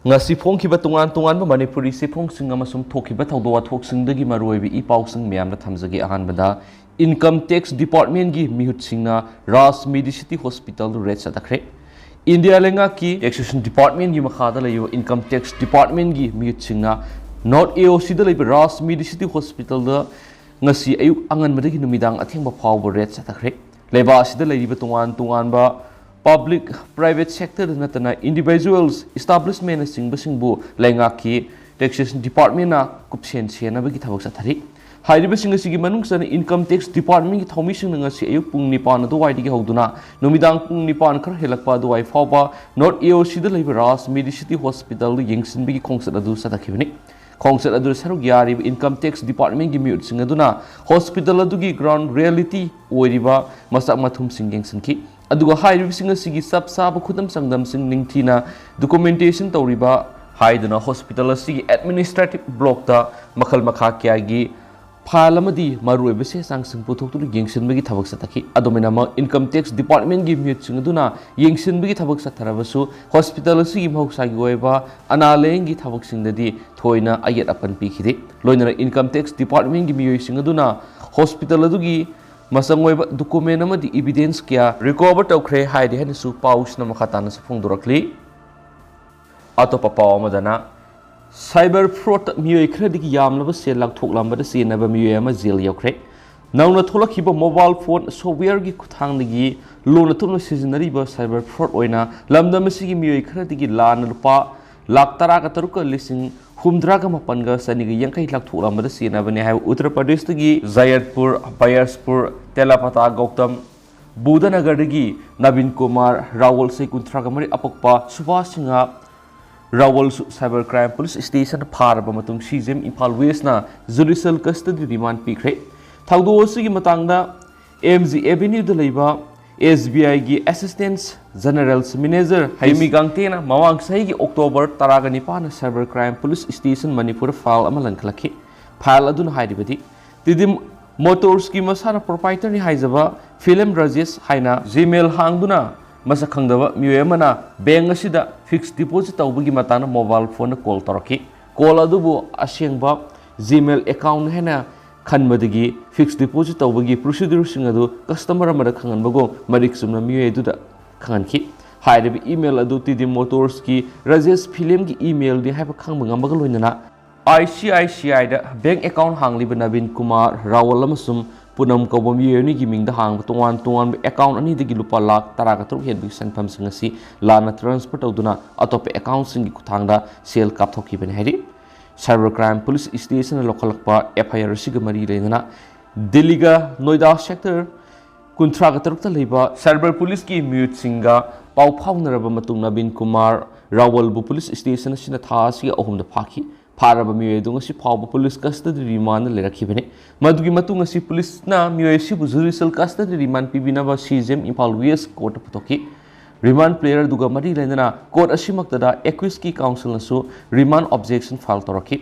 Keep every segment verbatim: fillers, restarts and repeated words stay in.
ꯉꯁꯤ ꯐꯣꯡꯈꯤꯕ ꯇꯣꯉꯥꯟ ꯇꯣꯉꯥꯟꯕ ꯃꯅꯤꯄꯨꯔꯤ ꯆꯦꯐꯣꯡꯁꯤꯡ ꯑꯃꯁꯨꯡ ꯊꯣꯛꯈꯤꯕ ꯊꯧꯗꯣꯛ ꯋꯥꯊꯣꯛꯁꯤꯡꯗꯒꯤ ꯃꯔꯨꯑꯣꯏꯕ ꯏ ꯄꯥꯎꯁꯤꯡ ꯃꯌꯥꯝꯗ ꯊꯝꯖꯒꯦ꯫ ꯑꯍꯥꯟꯕꯗ, ꯏꯟꯀꯝ ꯇꯦꯛꯁ ꯗꯤꯄꯥꯔꯠꯃꯦꯟꯒꯤ ꯃꯤꯍꯨꯠꯁꯤꯡꯅ ꯔꯥꯖ ꯃꯤꯗꯤꯁꯤꯇꯤ ꯍꯣꯁꯄꯤꯇꯥꯜꯗ ꯔꯦꯗ ꯆꯠꯊꯈ꯭ꯔꯦ꯫ ꯏꯟꯗꯤꯌꯥ ꯂꯩꯉꯥꯛꯀꯤ ꯇꯦꯛꯁꯦꯁꯟ ꯗꯤꯄꯥꯔꯠꯃꯦꯟꯒꯤ ꯃꯈꯥꯗ ꯂꯩꯕ ꯏꯟꯀꯝ ꯇꯦꯛꯁ ꯗꯤꯄꯥꯔꯠꯃꯦꯟꯒꯤ ꯃꯤꯍꯨꯠꯁꯤꯡꯅ ꯅꯣꯔꯠ ꯑꯦ ꯑꯣ ꯁꯤꯗ ꯂꯩꯕ ꯔꯥꯖ ꯃꯤꯗꯤꯁꯤꯇꯤ ꯍꯣꯁꯄꯤꯇꯥꯜꯗ ꯉꯁꯤ ꯑꯌꯨꯛ ꯑꯉꯟꯕꯗꯒꯤ ꯅꯨꯃꯤꯗꯥꯡ ꯑꯊꯦꯡꯕ ꯐꯥꯎꯕ ꯔꯦꯗ ꯆꯠꯊꯈ꯭ꯔꯦ꯫ ꯂꯩꯕꯥꯛ ꯑꯁꯤꯗ ꯂꯩꯔꯤꯕ ꯇꯣꯉꯥꯟ ꯇꯣꯉꯥꯟꯕ ꯄꯕ꯭ꯂꯤꯛ, ꯄ꯭ꯔꯥꯏꯚꯦꯠ ꯁꯦꯛꯇꯔꯗ ꯅꯠꯇꯅ ꯏꯟꯗꯤꯚꯤꯖꯨꯋꯦꯜꯁ, ꯏꯁꯇꯥꯕ꯭ꯂꯤꯁꯃꯦꯟꯅꯆꯤꯡꯕꯁꯤꯡꯕꯨ ꯂꯩꯉꯥꯛꯀꯤ ꯇꯦꯛꯁꯦꯁꯟ ꯗꯤꯄꯥꯔꯠꯃꯦꯟꯅ ꯀꯨꯞꯁꯦꯟ ꯁꯦꯟꯅꯕꯒꯤ ꯊꯕꯛ ꯆꯠꯊꯔꯤ꯫ ꯍꯥꯏꯔꯤꯕꯁꯤꯡ ꯑꯁꯤꯒꯤ ꯃꯅꯨꯡ ꯆꯟꯅ ꯏꯟꯀꯝ ꯇꯦꯛꯁ ꯗꯤꯄꯥꯔꯠꯃꯦꯟꯒꯤ ꯊꯧꯃꯤꯁꯤꯡꯅ ꯉꯁꯤ ꯑꯌꯨꯛ ꯄꯨꯡ ꯅꯤꯄꯥꯟ ꯑꯗꯨꯋꯥꯏꯗꯒꯤ ꯍꯧꯗꯨꯅ ꯅꯨꯃꯤꯗꯥꯡ ꯄꯨꯡ ꯅꯤꯄꯥꯟ ꯈꯔ ꯍꯦꯜꯂꯛꯄ ꯑꯗꯨꯋꯥꯏ ꯐꯥꯎꯕ ꯅꯣꯔꯠ ꯑꯦ ꯑꯣ ꯁꯤꯗ ꯂꯩꯕ ꯔꯥꯖ ꯃꯤꯗꯤꯁꯤꯇꯤ ꯍꯣꯁꯄꯤꯇꯥꯜꯗ ꯌꯦꯡꯁꯤꯟꯕꯒꯤ ꯈꯣꯡꯆꯠ ꯑꯗꯨ ꯆꯠꯊꯈꯤꯕꯅꯤ꯫ ꯈꯣꯡꯆꯠ ꯑꯗꯨꯗ ꯁꯔꯨꯛ ꯌꯥꯔꯤꯕ ꯏꯟꯀꯝ ꯇꯦꯛꯁ ꯗꯤꯄꯥꯔꯠꯃꯦꯟꯒꯤ ꯃꯤꯑꯣꯏꯁꯤꯡ ꯑꯗꯨꯅ ꯍꯣꯁꯄꯤꯇꯥꯜ ꯑꯗꯨꯒꯤ ꯒ꯭ꯔꯥꯎꯟ ꯔꯤꯌꯦꯂꯤꯇꯤ ꯑꯣꯏꯔꯤꯕ ꯃꯁꯛ ꯃꯊꯨꯝꯁꯤꯡ ꯌꯦꯡꯁꯤꯟꯈꯤ꯫ ꯑꯗꯨꯒ ꯍꯥꯏꯔꯤꯕꯁꯤꯡ ꯑꯁꯤꯒꯤ ꯆꯞ ꯆꯥꯕ ꯈꯨꯗꯝ ꯆꯥꯡꯗꯝꯁꯤꯡ ꯅꯤꯡꯊꯤꯅ ꯗꯣꯀꯨꯃꯦꯟꯇꯦꯁꯟ ꯇꯧꯔꯤꯕ ꯍꯥꯏꯗꯨꯅ ꯍꯣꯁꯄꯤꯇꯥꯜ ꯑꯁꯤꯒꯤ ꯑꯦꯗꯃꯤꯅꯤꯁꯇ꯭ꯔꯦꯇꯤꯚ ꯕ꯭ꯂꯣꯛꯇ ꯃꯈꯜ ꯃꯈꯥ ꯀꯌꯥꯒꯤ ꯐꯥꯏꯜ ꯑꯃꯗꯤ ꯃꯔꯨꯑꯣꯏꯕ ꯆꯦ ꯆꯥꯡꯁꯤꯡ ꯄꯨꯊꯣꯛꯇꯨꯅ ꯌꯦꯡꯁꯤꯟꯕꯒꯤ ꯊꯕꯛ ꯆꯠꯊꯈꯤ꯫ ꯑꯗꯨꯃꯥꯏꯅꯃꯛ ꯏꯟꯀꯝ ꯇꯦꯛꯁ ꯗꯤꯄꯥꯔꯠꯃꯦꯟꯒꯤ ꯃꯤꯍꯨꯠꯁꯤꯡ ꯑꯗꯨꯅ ꯌꯦꯡꯁꯤꯟꯕꯒꯤ ꯊꯕꯛ ꯆꯠꯊꯔꯕꯁꯨ ꯍꯣꯁꯄꯤꯇꯥꯜ ꯑꯁꯤꯒꯤ ꯃꯍꯧꯁꯥꯒꯤ ꯑꯣꯏꯕ ꯑꯅꯥ ꯂꯥꯌꯦꯡꯒꯤ ꯊꯕꯛꯁꯤꯡꯗꯗꯤ ꯊꯣꯏꯅ ꯑꯌꯦꯠ ꯑꯄꯟ ꯄꯤꯈꯤꯗꯦ꯫ ꯂꯣꯏꯅꯅ ꯏꯟꯀꯝ ꯇꯦꯛꯁ ꯗꯤꯄꯥꯔꯠꯃꯦꯟꯒꯤ ꯃꯤꯑꯣꯏꯁꯤꯡ ꯑꯗꯨꯅ ꯍꯣꯁꯄꯤꯇꯥꯜ ꯑꯗꯨꯒꯤ ꯃꯆꯪ ꯑꯣꯏꯕ ꯗꯣꯀꯨꯃꯦꯟ ꯑꯃꯗꯤ ꯏꯕꯤꯗꯦꯟꯁ ꯀꯌꯥ ꯔꯤꯀꯣꯚꯔ ꯇꯧꯈ꯭ꯔꯦ ꯍꯥꯏꯔꯤ ꯍꯥꯏꯅꯁꯨ ꯄꯥꯎꯁꯤꯅ ꯃꯈꯥ ꯇꯥꯅꯁꯨ ꯐꯣꯡꯗꯣꯔꯛꯂꯤ꯫ ꯑꯇꯣꯞꯄ ꯄꯥꯎ ꯑꯃꯗꯅ, ꯁꯥꯏꯕꯔ ꯐ꯭ꯔꯣꯗꯇ ꯃꯤꯑꯣꯏ ꯈꯔꯗꯒꯤ ꯌꯥꯝꯂꯕ ꯁꯦꯜ ꯂꯧꯊꯣꯛꯂꯝꯕꯗ ꯆꯦꯟꯅꯕ ꯃꯤꯑꯣꯏ ꯑꯃ ꯖꯦꯜ ꯌꯧꯈ꯭ꯔꯦ꯫ ꯅꯧꯅ ꯊꯣꯛꯂꯛꯈꯤꯕ ꯃꯣꯕꯥꯏꯜ ꯐꯣꯟ ꯁꯣꯐꯋꯦꯌꯔꯒꯤ ꯈꯨꯠꯊꯥꯡꯗꯒꯤ ꯂꯣꯟꯅ ꯊꯨꯞꯅ ꯁꯤꯖꯤꯟꯅꯔꯤꯕ ꯁꯥꯏꯕꯔ ꯐ꯭ꯔꯣꯗ ꯑꯣꯏꯅ ꯂꯝꯗꯝ ꯑꯁꯤꯒꯤ ꯃꯤꯑꯣꯏ ꯈꯔꯗꯒꯤ ꯂꯥꯟꯅ ꯂꯨꯄꯥ ꯂꯥꯈ ꯇꯔꯥꯒ ꯇꯔꯨꯛꯀ ꯂꯤꯁꯤꯡ ꯍꯨꯝꯗ꯭ꯔꯥꯒ ꯃꯥꯄꯟꯒ ꯆꯅꯤꯒ ꯌꯥꯡꯈꯩ ꯂꯧꯊꯣꯛꯂꯝꯕꯗ ꯆꯦꯟꯅꯕꯅꯤ ꯍꯥꯏꯕ ꯎꯠꯇꯔ ꯄ꯭ꯔꯗꯦꯁꯇꯒꯤ ꯖꯌꯠꯄꯨꯔ, ꯕꯌꯁꯄꯨꯔ, ꯇꯦꯂꯥꯄꯇꯥ ꯒꯧꯇꯝ, ꯕꯨꯙꯅꯒꯔꯗꯒꯤ ꯅꯕꯤꯟ ꯀꯨꯃꯥꯔ, ꯔꯥꯍꯨꯜ, ꯆꯍꯤ ꯀꯨꯟꯊ꯭ꯔꯥꯒ ꯃꯔꯤ, ꯑꯄꯣꯛꯄ Subhash Singh, ꯔꯥꯍꯨꯜꯁꯨ cyber crime police ꯁ꯭ꯇꯦꯁꯟꯗ ꯐꯥꯔꯕ ꯃꯇꯨꯡ ꯁꯤ ꯖꯤ ꯑꯦꯝ ꯏꯝꯐꯥꯜ ꯋꯦꯁꯅ ꯖꯨꯗꯤꯁꯤꯌꯦꯜ ꯀꯁꯇꯗꯤ ꯔꯤꯃꯥꯟ ꯄꯤꯈ꯭ꯔꯦ꯫ ꯊꯧꯗꯣꯛ ꯑꯁꯤꯒꯤ ꯃꯇꯥꯡꯗ ꯑꯦꯝ ꯖꯤ ꯑꯦꯚꯦꯅ꯭ꯌꯨꯗ ꯂꯩꯕ ꯑꯦꯁ ꯕꯤ ꯑꯥꯏꯒꯤ ꯑꯦꯁꯤꯁꯇꯦꯟꯁ ꯖꯦꯅꯔꯦꯜꯁ ꯃꯦꯅꯦꯖꯔ ꯍꯩꯃꯤ ꯒꯥꯡꯇꯦꯅ ꯃꯃꯥꯡ ꯆꯍꯤꯒꯤ ꯑꯣꯛꯇꯣꯕꯔ ꯇꯔꯥꯒ ꯅꯤꯄꯥꯟꯗ ꯁꯥꯏꯕꯔ ꯀ꯭ꯔꯥꯏꯝ ꯄꯨꯂꯤꯁ ꯁ꯭ꯇꯦꯁꯟ ꯃꯅꯤꯄꯨꯔꯗ ꯐꯥꯏꯜ ꯑꯃ ꯂꯪꯈꯠꯂꯛꯈꯤ꯫ ꯐꯥꯏꯜ ꯑꯗꯨꯅ ꯍꯥꯏꯔꯤꯕꯗꯤ, ꯇꯤꯗꯤꯝ ꯃꯣꯇꯣꯔꯁꯀꯤ ꯃꯁꯥꯅ ꯄ꯭ꯔꯣꯄꯥꯏꯇꯔꯅꯤ ꯍꯥꯏꯖꯕ ꯐꯤꯂꯝ ꯔꯥꯖꯦꯁ ꯍꯥꯏꯅ ꯖꯤꯃꯦꯜ ꯍꯥꯡꯗꯨꯅ ꯃꯁꯛ ꯈꯪꯗꯕ ꯃꯤꯑꯣꯏ ꯑꯃꯅ ꯕꯦꯡꯛ ꯑꯁꯤꯗ ꯐꯤꯛꯁ ꯗꯤꯄꯣꯖꯤꯠ ꯇꯧꯕꯒꯤ ꯃꯇꯥꯡꯗ ꯃꯣꯕꯥꯏꯜ ꯐꯣꯟꯗ ꯀꯣꯜ ꯇꯧꯔꯛꯈꯤ꯫ ꯀꯣꯜ ꯑꯗꯨꯕꯨ ꯑꯁꯦꯡꯕ ꯖꯤꯃꯦꯜ ꯑꯦꯀꯥꯎꯟ ꯍꯥꯏꯅ ꯈꯟꯕꯗꯒꯤ ꯐꯤꯛꯁ ꯗꯤꯄꯣꯖꯤꯠ ꯇꯧꯕꯒꯤ ꯄ꯭ꯔꯣꯁꯤꯗ꯭ꯌꯨꯔꯁꯤꯡ ꯑꯗꯨ ꯀꯁꯇꯃꯔ ꯑꯃꯗ ꯈꯪꯍꯟꯕꯒꯨꯝ ꯃꯔꯤꯛ ꯆꯨꯝꯅ ꯃꯤꯑꯣꯏ ꯑꯗꯨꯗ ꯈꯪꯍꯟꯈꯤ꯫ ꯍꯥꯏꯔꯤꯕ ꯏꯃꯦꯜ ꯑꯗꯨ ꯇꯤ ꯗꯤ ꯃꯣꯇꯣꯔꯁꯀꯤ ꯔꯥꯖꯦꯁ ꯐꯤꯂꯦꯝꯒꯤ ꯏꯃꯦꯜꯅꯤ ꯍꯥꯏꯕ ꯈꯪꯕ ꯉꯝꯕꯒ ꯂꯣꯏꯅꯅ ꯑꯥꯏ ꯁꯤ ꯑꯥꯏ ꯁꯤ ꯑꯥꯏꯗ ꯕꯦꯡꯛ ꯑꯦꯀꯥꯎꯟ ꯍꯥꯡꯂꯤꯕ ꯅꯕꯤꯟ ꯀꯨꯃꯥꯔ ꯔꯥꯋꯜ ꯑꯃꯁꯨꯡ ꯄꯨꯅꯝ ꯀꯧꯕ ꯃꯤꯑꯣꯏ ꯑꯅꯤꯒꯤ ꯃꯤꯡꯗ ꯍꯥꯡꯕ ꯇꯣꯉꯥꯟ ꯇꯣꯉꯥꯟꯕ ꯑꯦꯀꯥꯎꯟ ꯑꯅꯤꯗꯒꯤ ꯂꯨꯄꯥ ꯂꯥꯈ ꯇꯔꯥꯒ ꯇꯔꯨꯛ ꯍꯦꯟꯕꯒꯤ ꯁꯦꯟꯐꯝꯁꯤꯡ ꯑꯁꯤ ꯂꯥꯟꯅ ꯇ꯭ꯔꯥꯟꯁꯐꯔ ꯇꯧꯗꯨꯅ ꯑꯇꯣꯞꯄ ꯑꯦꯀꯥꯎꯟꯁꯤꯡꯒꯤ ꯈꯨꯠꯊꯥꯡꯗ ꯁꯦꯜ ꯀꯥꯞꯊꯣꯛꯈꯤꯕꯅꯤ ꯍꯥꯏꯔꯤ꯫ ꯁꯥꯏꯕꯔ ꯀ꯭ꯔꯥꯏꯝ ꯄꯨꯂꯤꯁ ꯁ꯭ꯇꯦꯁꯟꯅ ꯂꯧꯈꯠꯂꯛꯄ ꯑꯦꯐ ꯑꯥꯏ ꯑꯥꯔ ꯑꯁꯤꯒ ꯃꯔꯤ ꯂꯩꯅꯅ ꯗꯤꯜꯂꯤꯒ ꯅꯣꯏꯗꯥ ꯁꯦꯛꯇꯔ ꯀꯨꯟꯊ꯭ꯔꯥꯒ ꯇꯔꯨꯛꯇ ꯂꯩꯕ ꯁꯥꯏꯕꯔ ꯄꯨꯂꯤꯁꯀꯤ ꯃꯤꯑꯣꯏꯁꯤꯡꯒ ꯄꯥꯎ ꯐꯥꯎꯅꯔꯕ ꯃꯇꯨꯡ ꯅꯕꯤꯟ ꯀꯨꯃꯥꯔ ꯔꯥꯋꯜꯕꯨ ꯄꯨꯂꯤꯁ ꯁ꯭ꯇꯦꯁꯟ ꯑꯁꯤꯅ ꯊꯥ ꯑꯁꯤꯒꯤ ꯑꯍꯨꯝꯗ ꯐꯥꯈꯤ꯫ ꯐꯥꯔꯕ ꯃꯤꯑꯣꯏ ꯑꯗꯨ ꯉꯁꯤ ꯐꯥꯎꯕ ꯄꯨꯂꯤꯁ ꯀꯁꯇꯗꯤ ꯔꯤꯃꯥꯟꯗ ꯂꯩꯔꯛꯈꯤꯕꯅꯤ꯫ ꯃꯗꯨꯒꯤ ꯃꯇꯨꯡ ꯑꯁꯤ ꯄꯨꯂꯤꯁꯅ ꯃꯤꯑꯣꯏ ꯑꯁꯤꯕꯨ ꯖꯨꯗꯤꯁꯤꯌꯦꯜ ꯀꯁꯇꯗꯤ ꯔꯤꯃꯥꯟ ꯄꯤꯕꯤꯅꯕ C J M Imphal west ꯀꯣꯔꯠꯇ ꯄꯨꯊꯣꯛꯈꯤ꯫ ꯔꯤꯃꯥꯟ ꯄ꯭ꯂꯦꯌꯔ ꯑꯗꯨꯒ ꯃꯔꯤ ꯂꯩꯅꯅ ꯀꯣꯔꯠ ꯑꯁꯤꯃꯛꯇꯗ ꯑꯦꯀ꯭ꯌꯨꯁꯀꯤ ꯀꯥꯎꯟꯁꯤꯜꯅꯁꯨ ꯔꯤꯃꯥꯟ ꯑꯣꯕꯖꯦꯛꯁꯟ ꯐꯥꯏꯜ ꯇꯧꯔꯛꯈꯤ꯫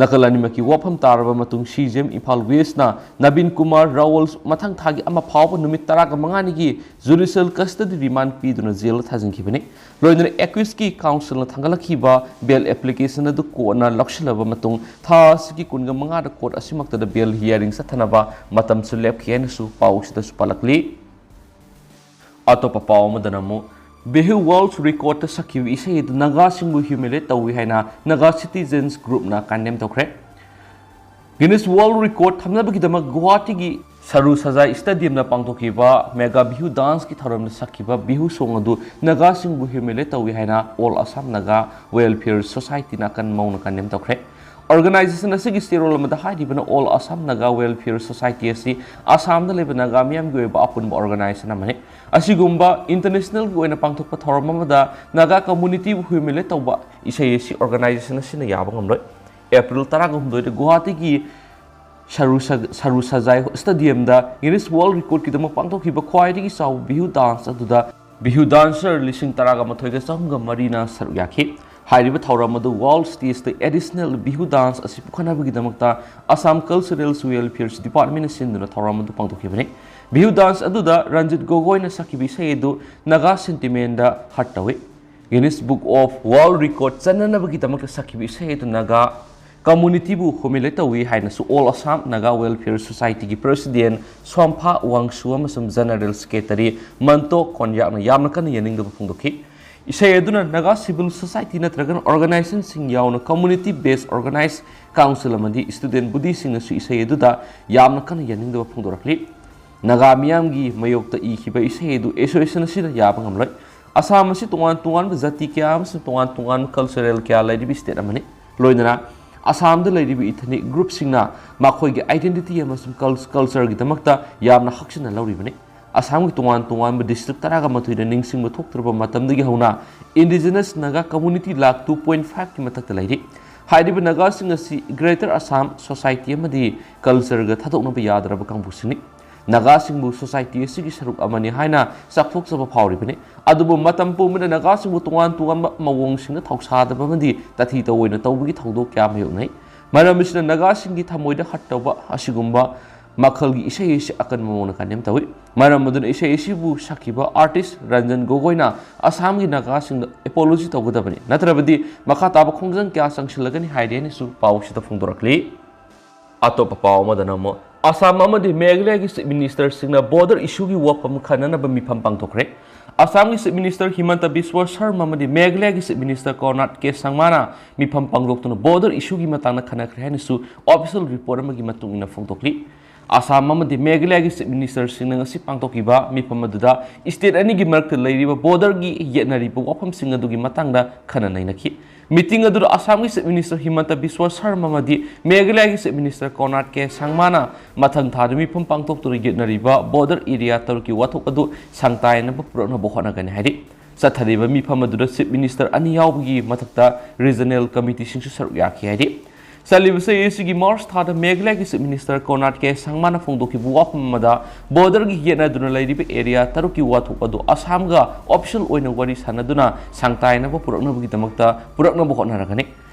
ꯅꯥꯀꯜ ꯑꯅꯤꯃꯛꯀꯤ ꯋꯥꯐꯝ ꯇꯥꯔꯕ ꯃꯇꯨꯡ ꯁꯤ ꯖꯤ ꯑꯦꯝ ꯏꯝꯐꯥꯜ ꯋꯦꯁꯅ ꯅꯕꯤꯟ ꯀꯨꯃꯥꯔ ꯔꯥꯋꯜ ꯃꯊꯪ ꯊꯥꯒꯤ ꯑꯃ ꯐꯥꯎꯕ ꯅꯨꯃꯤꯠ ꯇꯔꯥꯒ ꯃꯉꯥꯅꯤꯒꯤ ꯖꯨꯗꯤꯁꯤꯌꯦꯜ ꯀꯁꯇꯗꯤ ꯔꯤꯃꯥꯟ ꯄꯤꯗꯨꯅ ꯖꯦꯜꯗ ꯊꯥꯖꯤꯟꯈꯤꯕꯅꯤ꯫ ꯂꯣꯏꯅꯅ ꯑꯦꯀ꯭ꯌꯨꯁꯀꯤ ꯀꯥꯎꯟꯁꯤꯜꯅ ꯊꯥꯡꯒꯠꯂꯛꯈꯤꯕ ꯕꯦꯜ ꯑꯦꯄ꯭ꯂꯤꯀꯦꯁꯟ ꯑꯗꯨ ꯀꯣꯔꯠꯅ ꯂꯧꯁꯤꯜꯂꯕ ꯃꯇꯨꯡ ꯊꯥ ꯑꯁꯤꯒꯤ ꯀꯨꯟꯒ ꯃꯉꯥꯗ ꯀꯣꯔꯠ ꯑꯁꯤꯃꯛꯇꯗ ꯕꯦꯜ ꯍꯤꯌꯥꯔꯤꯡ ꯆꯠꯊꯅꯕ ꯃꯇꯝꯁꯨ ꯂꯦꯞꯈꯤ ꯍꯥꯏꯅꯁꯨ ꯄꯥꯎ ꯑꯁꯤꯗꯁꯨ ꯄꯜꯂꯛꯂꯤ꯫ ꯑꯇꯣꯞꯄ ꯄꯥꯎ ꯑꯃꯗꯅ ꯑꯃꯨꯛ ꯕꯤꯍꯨ ꯋꯥꯔꯜ ꯔꯦꯀꯣꯔꯗꯇ ꯁꯛꯈꯤꯕ ꯏꯁꯩ ꯑꯗꯨ ꯅꯥꯒꯥꯁꯤꯡꯕꯨ ꯍ꯭ꯌꯨꯃꯤꯂꯦꯠ ꯇꯧꯏ ꯍꯥꯏꯅ ꯅꯥꯒꯥ ꯁꯤꯇꯤꯖꯦꯟꯁ ꯒ꯭ꯔꯨꯞꯅ ꯀꯟꯗꯦꯝ ꯇꯧꯈ꯭ꯔꯦ꯫ ꯒꯤꯅꯤꯁ ꯋꯥꯔꯜ ꯔꯦꯀꯣꯔꯗ ꯊꯝꯅꯕꯒꯤꯗꯃꯛ ꯒꯨꯋꯥꯍꯥꯇꯤꯒꯤ ꯁꯔꯨ ꯁꯖꯥꯏ ꯁ꯭ꯇꯦꯗꯤꯌꯝꯗ ꯄꯥꯡꯊꯣꯛꯈꯤꯕ ꯃꯦꯒꯥ ꯕꯤꯍꯨ ꯗꯥꯟꯁꯀꯤ ꯊꯧꯔꯝꯗ ꯁꯛꯈꯤꯕ ꯕꯤꯍꯨ ꯁꯣꯡ ꯑꯗꯨ ꯅꯥꯒꯥꯁꯤꯡꯕꯨ ꯍ꯭ꯌꯨꯃꯤꯂꯦꯠ ꯇꯧꯏ ꯍꯥꯏꯅ ꯑꯣꯜ ꯑꯁꯥꯝ ꯅꯥꯒꯥ ꯋꯦꯜꯐꯤꯌꯔ ꯁꯣꯁꯥꯏꯇꯤꯅ ꯑꯀꯟꯕ ꯃꯑꯣꯡꯗ ꯀꯟꯗꯦꯝ ꯇꯧꯈ꯭ꯔꯦ꯫ ꯑꯣꯔꯒꯅꯥꯏꯖꯦꯁꯟ ꯑꯁꯤꯒꯤ ꯆꯦꯔꯣꯜ ꯑꯃꯗ ꯍꯥꯏꯔꯤꯕꯅ all Assam Naga welfare society ꯑꯁꯤ ꯑꯁꯥꯝꯗ ꯂꯩꯕ ꯅꯥꯒꯥ ꯃꯤꯌꯥꯝꯒꯤ ꯑꯣꯏꯕ ꯑꯄꯨꯟꯕ ꯑꯣꯔꯒꯅꯥꯏꯖꯦꯁꯟ ꯑꯃꯅꯤ꯫ ꯑꯁꯤꯒꯨꯝꯕ ꯏꯟꯇꯔꯅꯦꯁꯅꯦꯜꯒꯤ ꯑꯣꯏꯅ ꯄꯥꯡꯊꯣꯛꯄ ꯊꯧꯔꯝ ꯑꯃꯗ ꯅꯥꯒꯥ ꯀꯝꯃꯨꯅꯤꯇꯤꯕꯨ ꯍ꯭ꯌꯨꯃꯤꯂꯦꯠ ꯇꯧꯕ ꯏꯁꯩ ꯑꯁꯤ ꯑꯣꯔꯒꯅꯥꯏꯖꯦꯁꯟ ꯑꯁꯤꯅ ꯌꯥꯕ ꯉꯝꯂꯣꯏ꯫ ꯑꯦꯄ꯭ꯔꯤꯜ ꯇꯔꯥꯒ ꯍꯨꯝꯗꯣꯏꯗ ꯒꯨꯋꯥꯍꯥꯇꯤꯒꯤ ꯁꯔꯨ ꯁ-, ꯁꯔꯨ ꯁꯖꯥꯏ ꯁ꯭ꯇꯦꯗꯤꯌꯝꯗ ꯒꯤꯅꯤꯁ ꯋꯥꯔꯜ ꯔꯦꯀꯣꯔꯗꯀꯤꯗꯃꯛ ꯄꯥꯡꯊꯣꯛꯈꯤꯕ ꯈ꯭ꯋꯥꯏꯗꯒꯤ ꯆꯥꯎꯕ ꯕꯤꯍꯨ ꯗꯥꯟꯁ ꯑꯗꯨꯗ ꯕꯤꯍꯨ ꯗꯥꯟꯁꯔ ꯂꯤꯁꯤꯡ ꯇꯔꯥꯒ ꯃꯥꯊꯣꯏꯒ ꯆꯍꯨꯝꯒ ꯃꯔꯤꯅ ꯁꯔꯨꯛ ꯌꯥꯈꯤ꯫ ꯍꯥꯏꯔꯤꯕ ꯊꯧꯔꯝ ꯑꯗꯨ ꯋꯥꯔꯜ ꯁ꯭ꯇꯦꯖꯇ ꯑꯦꯗꯤꯁꯅꯦꯜ ꯕꯤꯍꯨ ꯗꯥꯟꯁ ꯑꯁꯤ ꯄꯨꯈꯠꯅꯕꯒꯤꯗꯃꯛꯇ ꯑꯁꯥꯝ ꯀꯜꯆꯔꯦꯜ ꯋꯦꯜꯐꯤꯌꯔꯁ ꯗꯤꯄꯥꯔꯠꯃꯦꯟꯅ ꯁꯤꯟꯗꯨꯅ ꯊꯧꯔꯝ ꯑꯗꯨ ꯄꯥꯡꯊꯣꯛꯈꯤꯕꯅꯤ꯫ ꯕꯤꯍꯨ ꯗꯥꯟꯁ ꯑꯗꯨꯗ ꯔꯟꯖꯤꯠ ꯒꯣꯒꯣꯏꯅ ꯁꯛꯈꯤꯕ ꯏꯁꯩ ꯑꯗꯨ ꯅꯥꯒꯥ ꯁꯦꯟꯇꯤꯃꯦꯟꯗ ꯍꯔꯠ ꯇꯧꯏ꯫ Guinness book of world record ꯆꯟꯅꯅꯕꯒꯤꯗꯃꯛꯇ ꯁꯛꯈꯤꯕ ꯏꯁꯩ ꯑꯗꯨ ꯅꯥꯒꯥ ꯀꯝꯃꯨꯅꯤꯇꯤꯕꯨ ꯍ꯭ꯌꯨꯃꯤꯂꯦꯠ ꯇꯧꯏ ꯍꯥꯏꯅꯁꯨ ꯑꯣꯜ ꯑꯁꯥꯝ ꯅꯥꯒꯥ ꯋꯦꯜꯐꯤꯌꯔ ꯁꯣꯁꯥꯏꯇꯤꯒꯤ ꯄ꯭ꯔꯦꯁꯤꯗꯦꯟ ꯁꯣꯝꯐꯥ ꯋꯥꯡꯁꯨ ꯑꯃꯁꯨꯡ ꯖꯦꯅꯔꯦꯜ ꯁꯦꯀ꯭ꯔꯦꯇꯔꯤ ꯃꯟꯇꯣ ꯀꯣꯟꯌꯥꯛꯅ ꯌꯥꯝꯅ ꯀꯟꯅ ꯌꯥꯅꯤꯡꯗꯕ ꯐꯣꯡꯗꯣꯛꯈꯤ꯫ ꯏꯁꯩ ꯑꯗꯨꯅ ꯅꯥꯒꯥ ꯁꯤꯚꯤꯜ ꯁꯣꯁꯥꯏꯇꯤ ꯅꯠꯇ꯭ꯔꯒꯅ ꯑꯣꯔꯒꯅꯥꯏꯖꯦꯁꯟꯁꯤꯡ ꯌꯥꯎꯅ ꯀꯝꯃꯨꯅꯤꯇꯤ ꯕꯦꯁ ꯑꯣꯔꯒꯅꯥꯏꯖ ꯀꯥꯎꯟꯁꯤꯜ ꯑꯃꯗꯤ ꯁ꯭ꯇꯨꯗꯦꯟꯠ ꯕꯣꯗꯤꯁꯤꯡꯅꯁꯨ ꯏꯁꯩ ꯑꯗꯨꯗ ꯌꯥꯝꯅ ꯀꯟꯅ ꯌꯥꯅꯤꯡꯗꯕ ꯐꯣꯡꯗꯣꯔꯛꯂꯤ꯫ ꯅꯥꯒꯥ ꯃꯤꯌꯥꯝꯒꯤ ꯃꯥꯌꯣꯛꯇ ꯏꯈꯤꯕ ꯏꯁꯩ ꯑꯗꯨ ꯑꯦꯁꯣꯁꯤꯌꯦꯁꯟ ꯑꯁꯤꯅ ꯌꯥꯕ ꯉꯝꯂꯣꯏ꯫ ꯑꯁꯥꯝ ꯑꯁꯤ ꯇꯣꯉꯥꯟ ꯇꯣꯉꯥꯟꯕ ꯖꯥꯇꯤ ꯀꯌꯥ ꯑꯃꯁꯨꯡ ꯇꯣꯉꯥꯟ ꯇꯣꯉꯥꯟꯕ ꯀꯜꯆꯔꯦꯜ ꯀꯌꯥ ꯂꯩꯔꯤꯕ ꯁ꯭ꯇꯦꯠ ꯑꯃꯅꯤ꯫ ꯂꯣꯏꯅꯅ ꯑꯁꯥꯝꯗ ꯂꯩꯔꯤꯕ ꯏꯊꯅꯤꯛ ꯒ꯭ꯔꯨꯞꯁꯤꯡꯅ ꯃꯈꯣꯏꯒꯤ ꯑꯥꯏꯗꯦꯟꯇꯤꯇꯤ ꯑꯃꯁꯨꯡ ꯀꯜ-, ꯀꯜꯆꯔꯒꯤꯗꯃꯛꯇ ꯌꯥꯝꯅ ꯍꯛꯆꯤꯟꯅ ꯂꯧꯔꯤꯕꯅꯤ꯫ ꯑꯁꯥꯝꯒꯤ ꯇꯣꯉꯥꯟ ꯇꯣꯉꯥꯟꯕ ꯗꯤꯁꯇ꯭ꯔꯤꯛ ꯇꯔꯥꯒ ꯃꯥꯊꯣꯏꯗ ꯅꯤꯡꯁꯤꯡꯕ ꯊꯣꯛꯇ꯭ꯔꯕ ꯃꯇꯝꯗꯒꯤ ꯍꯧꯅ indigenous Naga community lakh two point five ꯀꯤ ꯃꯊꯛꯇ ꯂꯩꯔꯤ꯫ ꯍꯥꯏꯔꯤꯕ ꯅꯥꯒꯥꯁꯤꯡ ꯑꯁꯤ ꯒ꯭ꯔꯦꯇꯔ ꯑꯁꯥꯝ ꯁꯣꯁꯥꯏꯇꯤ ꯑꯃꯗꯤ ꯀꯜꯆꯔꯒ ꯊꯥꯗꯣꯛꯅꯕ ꯌꯥꯗ꯭ꯔꯕ ꯀꯥꯡꯕꯨꯁꯤꯡꯅꯤ꯫ ꯅꯥꯒꯥꯁꯤꯡꯕꯨ ꯁꯣꯁꯥꯏꯇꯤ ꯑꯁꯤꯒꯤ ꯁꯔꯨꯛ ꯑꯃꯅꯤ ꯍꯥꯏꯅ ꯆꯥꯎꯊꯣꯛꯆꯕ ꯐꯥꯎꯔꯤꯕꯅꯤ꯫ ꯑꯗꯨꯕꯨ ꯃꯇꯝ ꯄꯨꯝꯕꯗ ꯅꯥꯒꯥꯁꯤꯡꯕꯨ ꯇꯣꯉꯥꯟ ꯇꯣꯉꯥꯟꯕ ꯃꯑꯣꯡꯁꯤꯡꯗ ꯊꯧꯁꯥꯗꯕ ꯑꯃꯗꯤ ꯇꯥꯊꯤ ꯇꯧꯑꯣꯏꯅ ꯇꯧꯕꯒꯤ ꯊꯧꯗꯣꯛ ꯀꯌꯥ ꯃꯥꯌꯣꯛꯅꯩ꯫ ꯃꯔꯝ ꯑꯁꯤꯅ ꯅꯥꯒꯥꯁꯤꯡꯒꯤ ꯊꯃꯣꯏꯗ ꯍꯔꯠ ꯇꯧꯕ ꯑꯁꯤꯒꯨꯝꯕ ꯃꯈꯜꯒꯤ ꯏꯁꯩ ꯑꯁꯤ ꯑꯀꯟꯕ ꯃꯑꯣꯡꯗ ꯀꯟꯗꯦꯝ ꯇꯧꯏ꯫ ꯃꯔꯝ ꯑꯗꯨꯅ ꯏꯁꯩ ꯑꯁꯤꯕꯨ ꯁꯛꯈꯤꯕ ꯑꯥꯔꯇꯤꯁ ꯔꯟꯖꯟ ꯒꯣꯒꯣꯏꯅ ꯑꯁꯥꯝꯒꯤ ꯅꯥꯒꯥꯁꯤꯡꯗ ꯑꯦꯄꯣꯂꯣꯖꯤ ꯇꯧꯒꯗꯕꯅꯤ, ꯅꯠꯇ꯭ꯔꯕꯗꯤ ꯃꯈꯥ ꯇꯥꯕ ꯈꯣꯡꯖꯪ ꯀꯌꯥ ꯆꯪꯁꯤꯜꯂꯒꯅꯤ ꯍꯥꯏꯔꯦ ꯍꯥꯏꯅꯁꯨ ꯄꯥꯎꯁꯤꯗ ꯐꯣꯡꯗꯣꯔꯛꯂꯤ꯫ ꯑꯇꯣꯞꯄ ꯄꯥꯎ ꯑꯃꯗꯅ ꯑꯃꯨꯛ ꯑꯁꯥꯝ ꯑꯃꯗꯤ ꯃꯦꯘꯥꯂꯌꯒꯤ ꯆꯤꯐ ꯃꯤꯅꯤꯁꯇꯔꯁꯤꯡꯅ ꯕꯣꯔꯗꯔ ꯏꯁꯨꯒꯤ ꯋꯥꯐꯝ ꯈꯟꯅꯅꯕ ꯃꯤꯐꯝ ꯄꯥꯡꯊꯣꯛꯈ꯭ꯔꯦ꯫ ꯑꯁꯥꯝꯒꯤ ꯆꯤꯐ ꯃꯤꯅꯤꯁꯇꯔ ꯍꯤꯃꯟꯇ ꯕꯤꯁ꯭ꯋ ꯁꯔꯃ ꯑꯃꯗꯤ ꯃꯦꯘꯥꯂꯌꯒꯤ ꯆꯤꯐ ꯃꯤꯅꯤꯁꯇꯔ ꯀꯣꯅꯥꯔꯗ ꯀꯦ ꯁꯪꯃꯥꯅ ꯃꯤꯐꯝ ꯄꯥꯡꯊꯣꯛꯇꯨꯅ ꯕꯣꯔꯗꯔ ꯏꯁꯨꯒꯤ ꯃꯇꯥꯡꯗ ꯈꯟꯅꯈ꯭ꯔꯦ ꯍꯥꯏꯅꯁꯨ ꯑꯣꯐꯤꯁꯤꯌꯦꯜ ꯔꯤꯄꯣꯔꯠ ꯑꯃꯒꯤ ꯃꯇꯨꯡ ꯏꯟꯅ ꯐꯣꯡꯗꯣꯛꯂꯤ꯫ ꯑꯁꯥꯝ ꯑꯃꯗꯤ ꯃꯦꯘꯥꯂꯌꯒꯤ ꯆꯤꯐ ꯃꯤꯅꯤꯁꯇꯔꯁꯤꯡꯅ ꯉꯁꯤ ꯄꯥꯡꯊꯣꯛꯈꯤꯕ ꯃꯤꯐꯝ ꯑꯗꯨꯗ ꯁ꯭ꯇꯦꯠ ꯑꯅꯤꯒꯤ ꯃꯔꯛꯇ ꯂꯩꯔꯤꯕ ꯕꯣꯔꯗꯔꯒꯤ ꯌꯦꯠꯅꯔꯤꯕ ꯋꯥꯐꯝꯁꯤꯡ ꯑꯗꯨꯒꯤ ꯃꯇꯥꯡꯗ ꯈꯟꯅ ꯅꯩꯅꯈꯤ꯫ ꯃꯤꯇꯤꯡ ꯑꯗꯨꯗ ꯑꯁꯥꯝꯒꯤ ꯆꯤꯐ ꯃꯤꯅꯤꯁꯇꯔ ꯍꯤꯃꯟꯇ ꯕꯤꯁ꯭ꯋ ꯁꯔꯃ ꯑꯃꯗꯤ ꯃꯦꯘꯥꯂꯌꯒꯤ ꯆꯤꯐ ꯃꯤꯅꯤꯁꯇꯔ ꯀꯣꯅꯥꯔꯗ ꯀꯦ ꯁꯪꯃꯥꯅ ꯃꯊꯪ ꯊꯥꯗ ꯃꯤꯐꯝ ꯄꯥꯡꯊꯣꯛꯇꯨꯅ ꯌꯦꯠꯅꯔꯤꯕ ꯕꯣꯔꯗꯔ ꯑꯦꯔꯤꯌꯥ ꯇꯔꯨꯛꯀꯤ ꯋꯥꯊꯣꯛ ꯑꯗꯨ ꯁꯥꯡꯇꯥꯏꯅꯕ ꯄꯨꯔꯛꯅꯕ ꯍꯣꯠꯅꯒꯅꯤ ꯍꯥꯏꯔꯤ꯫ ꯆꯠꯊꯔꯤꯕ ꯃꯤꯐꯝ ꯑꯗꯨꯗ ꯆꯤꯐ ꯃꯤꯅꯤꯁꯇꯔ ꯑꯅꯤ ꯌꯥꯎꯕꯒꯤ ꯃꯊꯛꯇ ꯔꯤꯖꯅꯦꯜ ꯀꯃꯤꯇꯤꯁꯤꯡꯁꯨ ꯁꯔꯨꯛ ꯌꯥꯈꯤ ꯍꯥꯏꯔꯤ꯫ ꯆꯠꯂꯤꯕ ꯆꯍꯤ ꯑꯁꯤꯒꯤ ꯃꯥꯔꯆ ꯊꯥꯗ ꯃꯦꯘꯥꯂꯌꯒꯤ ꯆꯤꯐ ꯃꯤꯅꯤꯁꯇꯔ ꯀꯣꯅꯥꯔꯗ ꯀꯦ ꯁꯪꯃꯥꯅ ꯐꯣꯡꯗꯣꯛꯈꯤꯕ ꯋꯥꯐꯝ ꯑꯃꯗ ꯕꯣꯔꯗꯔꯒꯤ ꯌꯦꯠꯅꯗꯨꯅ ꯂꯩꯔꯤꯕ ꯑꯦꯔꯤꯌꯥ ꯇꯔꯨꯛꯀꯤ ꯋꯥꯊꯣꯛ ꯑꯗꯨ ꯑꯁꯥꯝꯒ ꯑꯣꯐꯤꯁꯤꯌꯦꯜ ꯑꯣꯏꯅ ꯋꯥꯔꯤ ꯁꯥꯟꯅꯗꯨꯅ ꯁꯥꯡꯇꯥꯏꯅꯕ ꯄꯨꯔꯛꯅꯕꯒꯤꯗꯃꯛꯇ ꯄꯨꯔꯛꯅꯕ ꯍꯣꯠꯅꯔꯒꯅꯤ꯫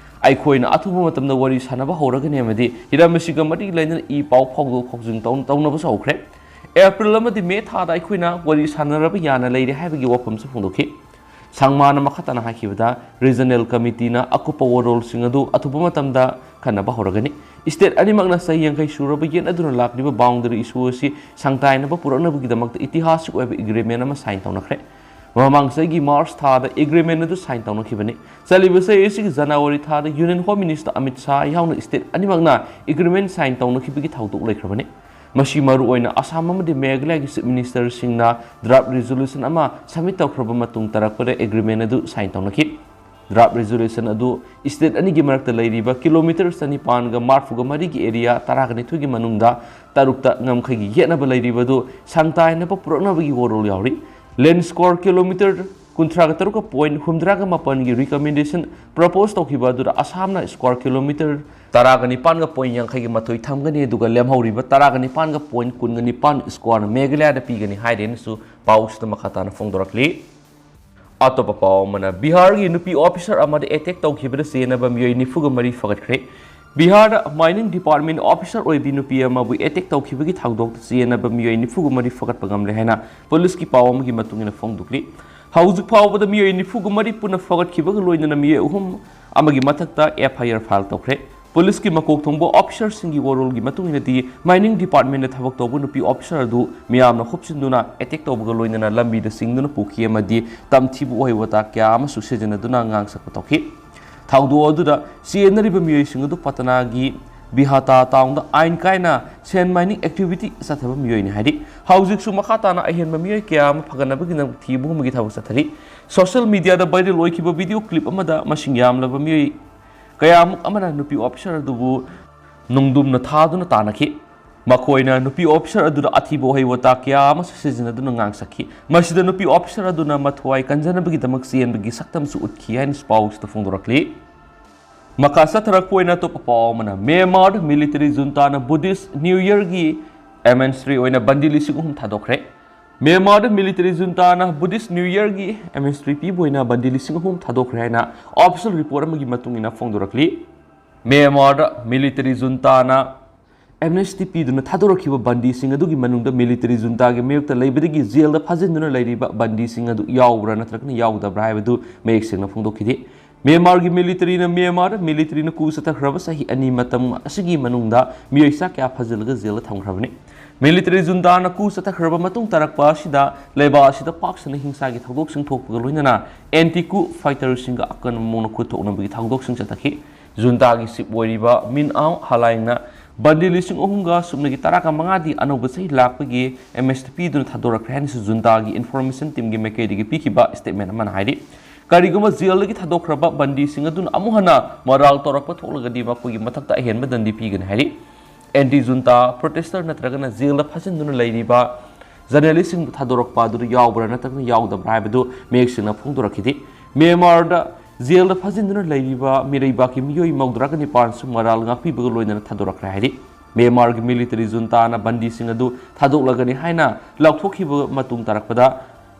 ꯑꯩꯈꯣꯏꯅ ꯑꯊꯨꯕ ꯃꯇꯝꯗ ꯋꯥꯔꯤ ꯁꯥꯟꯅꯕ ꯍꯧꯔꯒꯅꯤ ꯑꯃꯗꯤ ꯍꯤꯔꯝ ꯑꯁꯤꯒ ꯃꯔꯤ ꯂꯩꯅꯅ ꯏ ꯄꯥꯎ ꯐꯥꯎꯗꯣꯛ ꯐꯥꯎꯖꯤꯟ ꯇꯧ-, ꯇꯧꯅꯕꯁꯨ ꯍꯧꯈ꯭ꯔꯦ꯫ ꯑꯦꯄ꯭ꯔꯤꯜ ꯑꯃꯗꯤ ꯃꯦ ꯊꯥꯗ ꯑꯩꯈꯣꯏꯅ ꯋꯥꯔꯤ ꯁꯥꯟꯅꯔꯕ ꯌꯥꯅ ꯂꯩꯔꯦ ꯍꯥꯏꯕꯒꯤ ꯋꯥꯐꯝꯁꯨ ꯐꯣꯡꯗꯣꯛꯈꯤ꯫ ꯁꯪꯃꯥꯅ ꯃꯈꯥ ꯇꯥꯅ ꯍꯥꯏꯈꯤꯕꯗ, ꯔꯤꯖꯅꯦꯜ ꯀꯃꯤꯇꯤꯅ ꯑꯀꯨꯞꯄ ꯋꯥꯔꯣꯜꯁꯤꯡ ꯑꯗꯨ ꯑꯊꯨꯕ ꯃꯇꯝꯗ ꯈꯟꯅꯕ ꯍꯧꯔꯒꯅꯤ꯫ ꯁ꯭ꯇꯦꯠ ꯑꯅꯤꯃꯛꯅ ꯆꯍꯤ ꯌꯥꯡꯈꯩ ꯁꯨꯔꯕ ꯌꯦꯠꯅꯗꯨꯅ ꯂꯥꯛꯂꯤꯕ ꯕꯥꯎꯟꯗꯔꯤ ꯏꯁꯨ ꯑꯁꯤ ꯁꯪꯇꯥꯏꯅꯕ ꯄꯨꯔꯛꯅꯕꯒꯤꯗꯃꯛꯇ ꯏꯇꯤꯍꯥꯁꯤꯛ ꯑꯣꯏꯕ ꯑꯦꯒ꯭ꯔꯤꯃꯦꯟ ꯑꯃ ꯁꯥꯏꯟ ꯇꯧꯅꯈ꯭ꯔꯦ꯫ ꯃꯃꯥꯡ ꯆꯍꯤꯒꯤ ꯃꯥꯔꯆ ꯊꯥꯗ ꯑꯦꯒ꯭ꯔꯤꯃꯦꯟ ꯑꯗꯨ ꯁꯥꯏꯟ ꯇꯧꯅꯈꯤꯕꯅꯤ꯫ ꯆꯠꯂꯤꯕ ꯆꯍꯤ ꯑꯁꯤꯒꯤ ꯖꯅꯋꯥꯔꯤ ꯊꯥꯗ union home minister Amit Shah ꯌꯥꯎꯅ ꯁ꯭ꯇꯦꯠ ꯑꯅꯤꯃꯛꯅ ꯑꯦꯒ꯭ꯔꯤꯃꯦꯟ ꯁꯥꯏꯟ ꯇꯧꯅꯈꯤꯕꯒꯤ ꯊꯧꯗꯣꯛ ꯂꯩꯈ꯭ꯔꯕꯅꯤ꯫ ꯃꯁꯤ ꯃꯔꯨꯑꯣꯏꯅ ꯑꯁꯥꯝ ꯑꯃꯗꯤ ꯃꯦꯘꯥꯂꯌꯒꯤ ꯆꯤꯐ ꯃꯤꯅꯤꯁꯇꯔꯁꯤꯡꯅ ꯗ꯭ꯔꯥꯐ ꯔꯤꯖꯣꯂꯨꯁꯟ ꯑꯃ ꯁꯕꯃꯤꯠ ꯇꯧꯈ꯭ꯔꯕ ꯃꯇꯨꯡ ꯇꯥꯔꯛꯄꯗ ꯑꯦꯒ꯭ꯔꯤꯃꯦꯟ ꯑꯗꯨ ꯁꯥꯏꯟ ꯇꯧꯅꯈꯤ꯫ ꯗ꯭ꯔꯥꯐ ꯔꯤꯖꯣꯂꯨꯁꯟ ꯑꯗꯨ ꯁ꯭ꯇꯦꯠ ꯑꯅꯤꯒꯤ ꯃꯔꯛꯇ ꯂꯩꯔꯤꯕ ꯀꯤꯂꯣꯃꯤꯇꯔ ꯆꯅꯤꯄꯥꯟꯒ ꯃꯔꯤꯐꯨꯒ ꯃꯔꯤꯒꯤ ꯑꯦꯔꯤꯌꯥ ꯇꯔꯥꯒ ꯅꯤꯊꯣꯏꯒꯤ ꯃꯅꯨꯡꯗ ꯇꯔꯨꯛꯇ ꯉꯝꯈꯩꯒꯤ ꯌꯦꯠꯅꯕ ꯂꯩꯔꯤꯕ ꯑꯗꯨ ꯁꯪꯇꯥꯏꯅꯕ ꯄꯨꯔꯛꯅꯕꯒꯤ ꯋꯥꯔꯣꯜ ꯌꯥꯎꯔꯤ꯫ ꯂꯦꯟ ꯁ꯭ꯀ꯭ꯋꯥꯔ ꯀꯤꯂꯣꯃꯤꯇꯔ ꯀꯨꯟꯊ꯭ꯔꯥꯒ ꯇꯔꯨꯛꯀ ꯄꯣꯏꯟ ꯍꯨꯝꯗ꯭ꯔꯥꯒ ꯃꯥꯄꯟꯒꯤ ꯔꯤꯀꯃꯦꯟꯗꯦꯁꯟ ꯄ꯭ꯔꯄꯣꯁ ꯇꯧꯈꯤꯕ ꯑꯗꯨꯗ ꯑꯁꯥꯝꯅ ꯁ꯭ꯀ꯭ꯋꯥꯔ ꯀꯤꯂꯣꯃꯤꯇꯔ ꯇꯔꯥꯒ ꯅꯤꯄꯥꯟꯒ ꯄꯣꯏꯟ ꯌꯥꯡꯈꯩꯒ ꯃꯥꯊꯣꯏ ꯊꯝꯒꯅꯤ, ꯑꯗꯨꯒ ꯂꯦꯝꯍꯧꯔꯤꯕ ꯇꯔꯥꯒ ꯅꯤꯄꯥꯟꯒ ꯄꯣꯏꯟ ꯀꯨꯟꯒ ꯅꯤꯄꯥꯟ ꯁ꯭ꯀ꯭ꯋꯥꯔꯅ ꯃꯦꯘꯥꯂꯌꯗ ꯄꯤꯒꯅꯤ ꯍꯥꯏꯔꯦꯅꯁꯨ ꯄꯥꯎꯁꯤꯗ ꯃꯈꯥ ꯇꯥꯅ ꯐꯣꯡꯗꯣꯔꯛꯂꯤ꯫ ꯑꯇꯣꯞꯄ ꯄꯥꯎ ꯑꯃꯅ, ꯕꯤꯍꯥꯔꯒꯤ ꯅꯨꯄꯤ ꯑꯣꯐꯤꯁꯔ ꯑꯃꯗ ꯑꯦꯇꯦꯛ ꯇꯧꯈꯤꯕꯗ ꯆꯦꯟꯅꯕ ꯃꯤꯑꯣꯏ ꯅꯤꯐꯨꯒ ꯃꯔꯤ ꯐꯒꯠꯈ꯭ꯔꯦ꯫ ꯕꯤꯍꯥꯔꯗ ꯃꯥꯏꯅꯤꯡ ꯗꯤꯄꯥꯔꯠꯃꯦꯟ ꯑꯣꯐꯤꯁꯔ ꯑꯣꯏꯕꯤ ꯅꯨꯄꯤ ꯑꯃꯕꯨ ꯑꯦꯇꯦꯛ ꯇꯧꯈꯤꯕꯒꯤ ꯊꯧꯗꯣꯛꯇ ꯆꯦꯟꯅꯕ ꯃꯤꯑꯣꯏ ꯅꯤꯐꯨꯒ ꯃꯔꯤ ꯐꯒꯠꯄ ꯉꯝꯂꯦ ꯍꯥꯏꯅ ꯄꯨꯂꯤꯁꯀꯤ ꯄꯥꯎ ꯑꯃꯒꯤ ꯃꯇꯨꯡ ꯏꯟꯅ ꯐꯣꯡꯗꯣꯛꯂꯤ꯫ ꯍꯧꯖꯤꯛ ꯐꯥꯎꯕꯗ ꯃꯤꯑꯣꯏ ꯅꯤꯐꯨꯒ ꯃꯔꯤ ꯄꯨꯟꯅ ꯐꯒꯠꯈꯤꯕꯒ ꯂꯣꯏꯅꯅ ꯃꯤꯑꯣꯏ ꯑꯍꯨꯝ ꯑꯃꯒꯤ ꯃꯊꯛꯇ ꯑꯦꯐ ꯑꯥꯏ ꯑꯥꯔ ꯐꯥꯏꯜ ꯇꯧꯈ꯭ꯔꯦ꯫ ꯄꯨꯂꯤꯁꯀꯤ ꯃꯀꯣꯛ ꯊꯣꯡꯕ ꯑꯣꯐꯤꯁꯔꯁꯤꯡꯒꯤ ꯋꯥꯔꯣꯜꯒꯤ ꯃꯇꯨꯡ ꯏꯟꯅꯗꯤ, ꯃꯥꯏꯅꯤꯡ ꯗꯤꯄꯥꯔꯠꯃꯦꯟꯗ ꯊꯕꯛ ꯇꯧꯕ ꯅꯨꯄꯤ ꯑꯣꯐꯤꯁꯔ ꯑꯗꯨ ꯃꯤꯌꯥꯝꯅ ꯍꯨꯞꯆꯤꯟꯗꯨꯅ ꯑꯦꯇꯦꯛ ꯇꯧꯕꯒ ꯂꯣꯏꯅꯅ ꯂꯝꯕꯤꯗ ꯆꯤꯡꯗꯨꯅ ꯄꯨꯈꯤ ꯑꯃꯗꯤ ꯇꯝꯊꯤꯕ ꯋꯥꯍꯩ ꯋꯥꯇꯥ ꯀꯌꯥ ꯑꯃꯁꯨ ꯁꯤꯖꯤꯟꯅꯗꯨꯅ ꯉꯥꯡꯁꯛꯄ ꯇꯧꯈꯤ꯫ ꯊꯧꯗꯣꯛ ꯑꯗꯨꯗ ꯆꯦꯟꯅꯔꯤꯕ ꯃꯤꯑꯣꯏꯁꯤꯡ ꯑꯗꯨ ꯄꯇꯅꯥꯒꯤ ꯕꯤꯍꯥꯇꯥ ꯇꯥꯎꯟꯗ ꯑꯥꯏꯟ ꯀꯥꯏꯅ ꯁꯦꯟ ꯃꯥꯏꯅꯤꯡ ꯑꯦꯛꯇꯤꯚꯤꯇꯤ ꯆꯠꯊꯕ ꯃꯤꯑꯣꯏꯅꯤ ꯍꯥꯏꯔꯤ꯫ ꯍꯧꯖꯤꯛꯁꯨ ꯃꯈꯥ ꯇꯥꯅ ꯑꯍꯦꯟꯕ ꯃꯤꯑꯣꯏ ꯀꯌꯥ ꯑꯃ ꯐꯒꯠꯅꯕꯒꯤꯗꯃꯛ ꯊꯤꯕ ꯍꯨꯝꯕꯒꯤ ꯊꯕꯛ ꯆꯠꯊꯔꯤ꯫ ꯁꯣꯁꯤꯌꯦꯜ ꯃꯤꯗꯤꯌꯥꯗ ꯚꯥꯏꯔꯦꯜ ꯑꯣꯏꯈꯤꯕ ꯚꯤꯗꯤꯑꯣ ꯀ꯭ꯂꯤꯞ ꯑꯃꯗ ꯃꯁꯤꯡ ꯌꯥꯝꯂꯕ ꯃꯤꯑꯣꯏ ꯀꯌꯥꯃꯨꯛ ꯑꯃꯅ ꯅꯨꯄꯤ ꯑꯣꯐꯤꯁꯔ ꯑꯗꯨꯕꯨ ꯅꯨꯡꯗꯨꯝꯅ ꯊꯥꯗꯨꯅ ꯇꯥꯟꯅꯈꯤ꯫ ꯃꯈꯣꯏꯅ ꯅꯨꯄꯤ ꯑꯣꯐꯤꯁꯔ ꯑꯗꯨꯗ ꯑꯊꯤꯕ ꯋꯥꯍꯩ ꯋꯥꯇꯥ ꯀꯌꯥ ꯑꯃꯁꯨ ꯁꯤꯖꯤꯟꯅꯗꯨꯅ ꯉꯥꯡꯁꯛꯈꯤ꯫ ꯃꯁꯤꯗ ꯅꯨꯄꯤ ꯑꯣꯐꯤꯁꯔ ꯑꯗꯨꯅ ꯃꯊ꯭ꯋꯥꯏ ꯀꯟꯖꯅꯕꯒꯤꯗꯃꯛ ꯆꯦꯟꯕꯒꯤ ꯁꯛꯇꯝꯁꯨ ꯎꯠꯈꯤ ꯍꯥꯏꯅꯁꯨ ꯄꯥꯎꯁꯤꯗ ꯐꯣꯡꯗꯣꯔꯛꯂꯤ꯫ ꯃꯈꯥ ꯆꯠꯊꯔꯛꯄ ꯑꯣꯏꯅ ꯑꯇꯣꯞꯄ ꯄꯥꯎ ꯑꯃꯅ, ꯃ꯭ꯌꯥꯟꯃꯥꯔꯗ ꯃꯤꯂꯤꯇꯔꯤ ꯖꯨꯟꯇꯥꯅ ꯕꯨꯙꯤꯁ ꯅ꯭ꯌꯨ ꯌꯔꯒꯤ ꯑꯦꯃꯦꯟꯁꯇ꯭ꯔꯤ ꯑꯣꯏꯅ ꯕꯟꯗꯤ ꯂꯤꯁꯤꯡ ꯑꯍꯨꯝ ꯊꯥꯗꯣꯛꯈ꯭ꯔꯦ꯫ ꯃ꯭ꯌꯥꯟꯃꯥꯔꯗ ꯃꯤꯂꯤꯇꯔꯤ ꯖꯨꯟꯇꯥꯅ ꯕꯨꯙꯤꯁ ꯅ꯭ꯌꯨ ꯌꯔꯒꯤ ꯑꯦꯃꯦꯟꯁꯇ꯭ꯔꯤ ꯄꯤꯕ ꯑꯣꯏꯅ ꯕꯟꯗꯤ ꯂꯤꯁꯤꯡ ꯑꯍꯨꯝ ꯊꯥꯗꯣꯛꯈ꯭ꯔꯦ ꯍꯥꯏꯅ ꯑꯣꯐꯤꯁꯤꯌꯦꯜ ꯔꯤꯄꯣꯔꯠ ꯑꯃꯒꯤ ꯃꯇꯨꯡ ꯏꯟꯅ ꯐꯣꯡꯗꯣꯔꯛꯂꯤ꯫ ꯃ꯭ꯌꯥꯟꯃꯥꯔꯗ ꯃꯤꯂꯤꯇꯔꯤ ꯖꯨꯟꯇꯥꯅ ꯑꯦꯝꯅꯦꯁꯇꯤ ꯄꯤꯗꯨꯅ ꯊꯥꯗꯣꯔꯛꯈꯤꯕ ꯕꯟꯗꯤꯁꯤꯡ ꯑꯗꯨꯒꯤ ꯃꯅꯨꯡꯗ ꯃꯤꯂꯤꯇꯔꯤ ꯖꯨꯟꯇꯥꯒꯤ ꯃꯥꯌꯣꯛꯇ ꯂꯩꯕꯗꯒꯤ ꯖꯦꯜꯗ ꯐꯥꯖꯤꯟꯗꯨꯅ ꯂꯩꯔꯤꯕ ꯕꯟꯗꯤꯁꯤꯡ ꯑꯗꯨ ꯌꯥꯎꯕ꯭ꯔꯥ ꯅꯠꯇ꯭ꯔꯒꯅ ꯌꯥꯎꯗꯕ꯭ꯔꯥ ꯍꯥꯏꯕꯗꯨ ꯃꯌꯦꯛ ꯁꯦꯡꯅ ꯐꯣꯡꯗꯣꯛꯈꯤꯗꯦ꯫ ꯃ꯭ꯌꯥꯟꯃꯥꯔꯒꯤ ꯃꯤꯂꯤꯇꯔꯤꯅ ꯃ꯭ꯌꯥꯟꯃꯥꯔꯗ ꯃꯤꯂꯤꯇꯔꯤꯅ ꯀꯨ ꯆꯠꯊꯈ꯭ꯔꯕ ꯆꯍꯤ ꯑꯅꯤ ꯃꯇꯝ ꯑꯁꯤꯒꯤ ꯃꯅꯨꯡꯗ ꯃꯤꯑꯣꯏ ꯆꯥ ꯀꯌꯥ ꯐꯥꯖꯤꯜꯂꯒ ꯖꯦꯜꯗ ꯊꯝꯈ꯭ꯔꯕꯅꯤ꯫ ꯃꯤꯂꯤꯇꯔꯤ ꯖꯨꯟꯇꯥꯅ ꯀꯨ ꯆꯠꯊꯈ꯭ꯔꯕ ꯃꯇꯨꯡ ꯇꯥꯔꯛꯄ ꯑꯁꯤꯗ ꯂꯩꯕꯥꯛ ꯑꯁꯤꯗ ꯄꯥꯛ ꯁꯟꯅ ꯍꯤꯡꯁꯥꯒꯤ ꯊꯧꯗꯣꯛꯁꯤꯡ ꯊꯣꯛꯄꯒ ꯂꯣꯏꯅꯅ ꯑꯦꯟꯇꯤ ꯀꯨ ꯐꯥꯏꯇꯔꯁꯤꯡꯒ ꯑꯀꯟꯕ ꯃꯑꯣꯡꯗ ꯈꯨꯠ ꯊꯣꯛꯅꯕꯒꯤ ꯊꯧꯗꯣꯛꯁꯤꯡ ꯆꯠꯊꯈꯤ꯫ ꯖꯨꯟꯇꯥꯒꯤ ꯆꯤꯞ ꯑꯣꯏꯔꯤꯕ ꯃꯤꯟ ꯑꯥꯎ ꯍꯂꯥꯏꯡꯅ ꯕꯟꯗꯤ ꯂꯤꯁꯤꯡ ꯑꯍꯨꯝꯒ ꯁꯨꯞꯅꯒꯤ ꯇꯔꯥꯒ ꯃꯉꯥꯗꯤ ꯑꯅꯧꯕ ꯆꯍꯤ ꯂꯥꯛꯄꯒꯤ ꯑꯦꯝꯅꯦꯁꯇꯤ ꯄꯤꯗꯨꯅ ꯊꯥꯗꯣꯔꯛꯈ꯭ꯔꯦ ꯍꯥꯏꯅꯁꯨ ꯖꯨꯟꯇꯥꯒꯤ ꯏꯟꯐꯣꯔꯃꯦꯁꯟ ꯇꯤꯝꯒꯤ ꯃꯥꯏꯀꯩꯗꯒꯤ ꯄꯤꯈꯤꯕ ꯁ꯭ꯇꯦꯠꯃꯦꯟ ꯑꯃꯅ ꯍꯥꯏꯔꯤ꯫ ꯀꯔꯤꯒꯨꯝꯕ ꯖꯦꯜꯗꯒꯤ ꯊꯥꯗꯣꯛꯈ꯭ꯔꯕ ꯕꯟꯗꯤꯁꯤꯡ ꯑꯗꯨꯅ ꯑꯃꯨꯛ ꯍꯟꯅ ꯃꯔꯥꯜ ꯇꯧꯔꯛꯄ ꯊꯣꯛꯂꯒꯗꯤ ꯃꯈꯣꯏꯒꯤ ꯃꯊꯛꯇ ꯑꯍꯦꯟꯕ ꯗꯟꯗꯤ ꯄꯤꯒꯅꯤ ꯍꯥꯏꯔꯤ꯫ ꯑꯦꯟꯇꯤ ꯖꯨꯟꯇꯥ ꯄ꯭ꯔꯣꯇꯦꯁꯇꯔ ꯅꯠꯇ꯭ꯔꯒꯅ ꯖꯦꯜꯗ ꯐꯥꯖꯤꯟꯗꯨꯅ ꯂꯩꯔꯤꯕ ꯖꯔꯅꯦꯂꯤꯁꯁꯤꯡꯕꯨ ꯊꯥꯗꯣꯔꯛꯄ ꯑꯗꯨꯗ ꯌꯥꯎꯕ꯭ꯔꯥ ꯅꯠꯇ꯭ꯔꯒꯅ ꯌꯥꯎꯗꯕ꯭ꯔꯥ ꯍꯥꯏꯕꯗꯨ ꯃꯌꯦꯛ ꯁꯦꯡꯅ ꯐꯣꯡꯗꯣꯔꯛꯈꯤꯗꯦ꯫ ꯃ꯭ꯌꯥꯟꯃꯥꯔꯗ ꯖꯦꯜꯗ ꯐꯥꯖꯤꯟꯗꯨꯅ ꯂꯩꯔꯤꯕ ꯃꯤꯔꯩꯕꯥꯛꯀꯤ ꯃꯤꯑꯣꯏ ꯃꯧꯗ꯭ꯔꯥꯒ ꯅꯤꯄꯥꯟꯁꯨ ꯃꯔꯥꯜ ꯉꯥꯛꯄꯤꯕꯒ ꯂꯣꯏꯅꯅ ꯊꯥꯗꯣꯔꯛꯈ꯭ꯔꯦ ꯍꯥꯏꯔꯤ꯫ ꯃ꯭ꯌꯥꯟꯃꯥꯔꯒꯤ ꯃꯤꯂꯤꯇꯔꯤ ꯖꯨꯟꯇꯥꯅ ꯕꯟꯗꯤꯁꯤꯡ ꯑꯗꯨ ꯊꯥꯗꯣꯛꯂꯒꯅꯤ ꯍꯥꯏꯅ ꯂꯥꯎꯊꯣꯛꯈꯤꯕ ꯃꯇꯨꯡ ꯇꯥꯔꯛꯄꯗ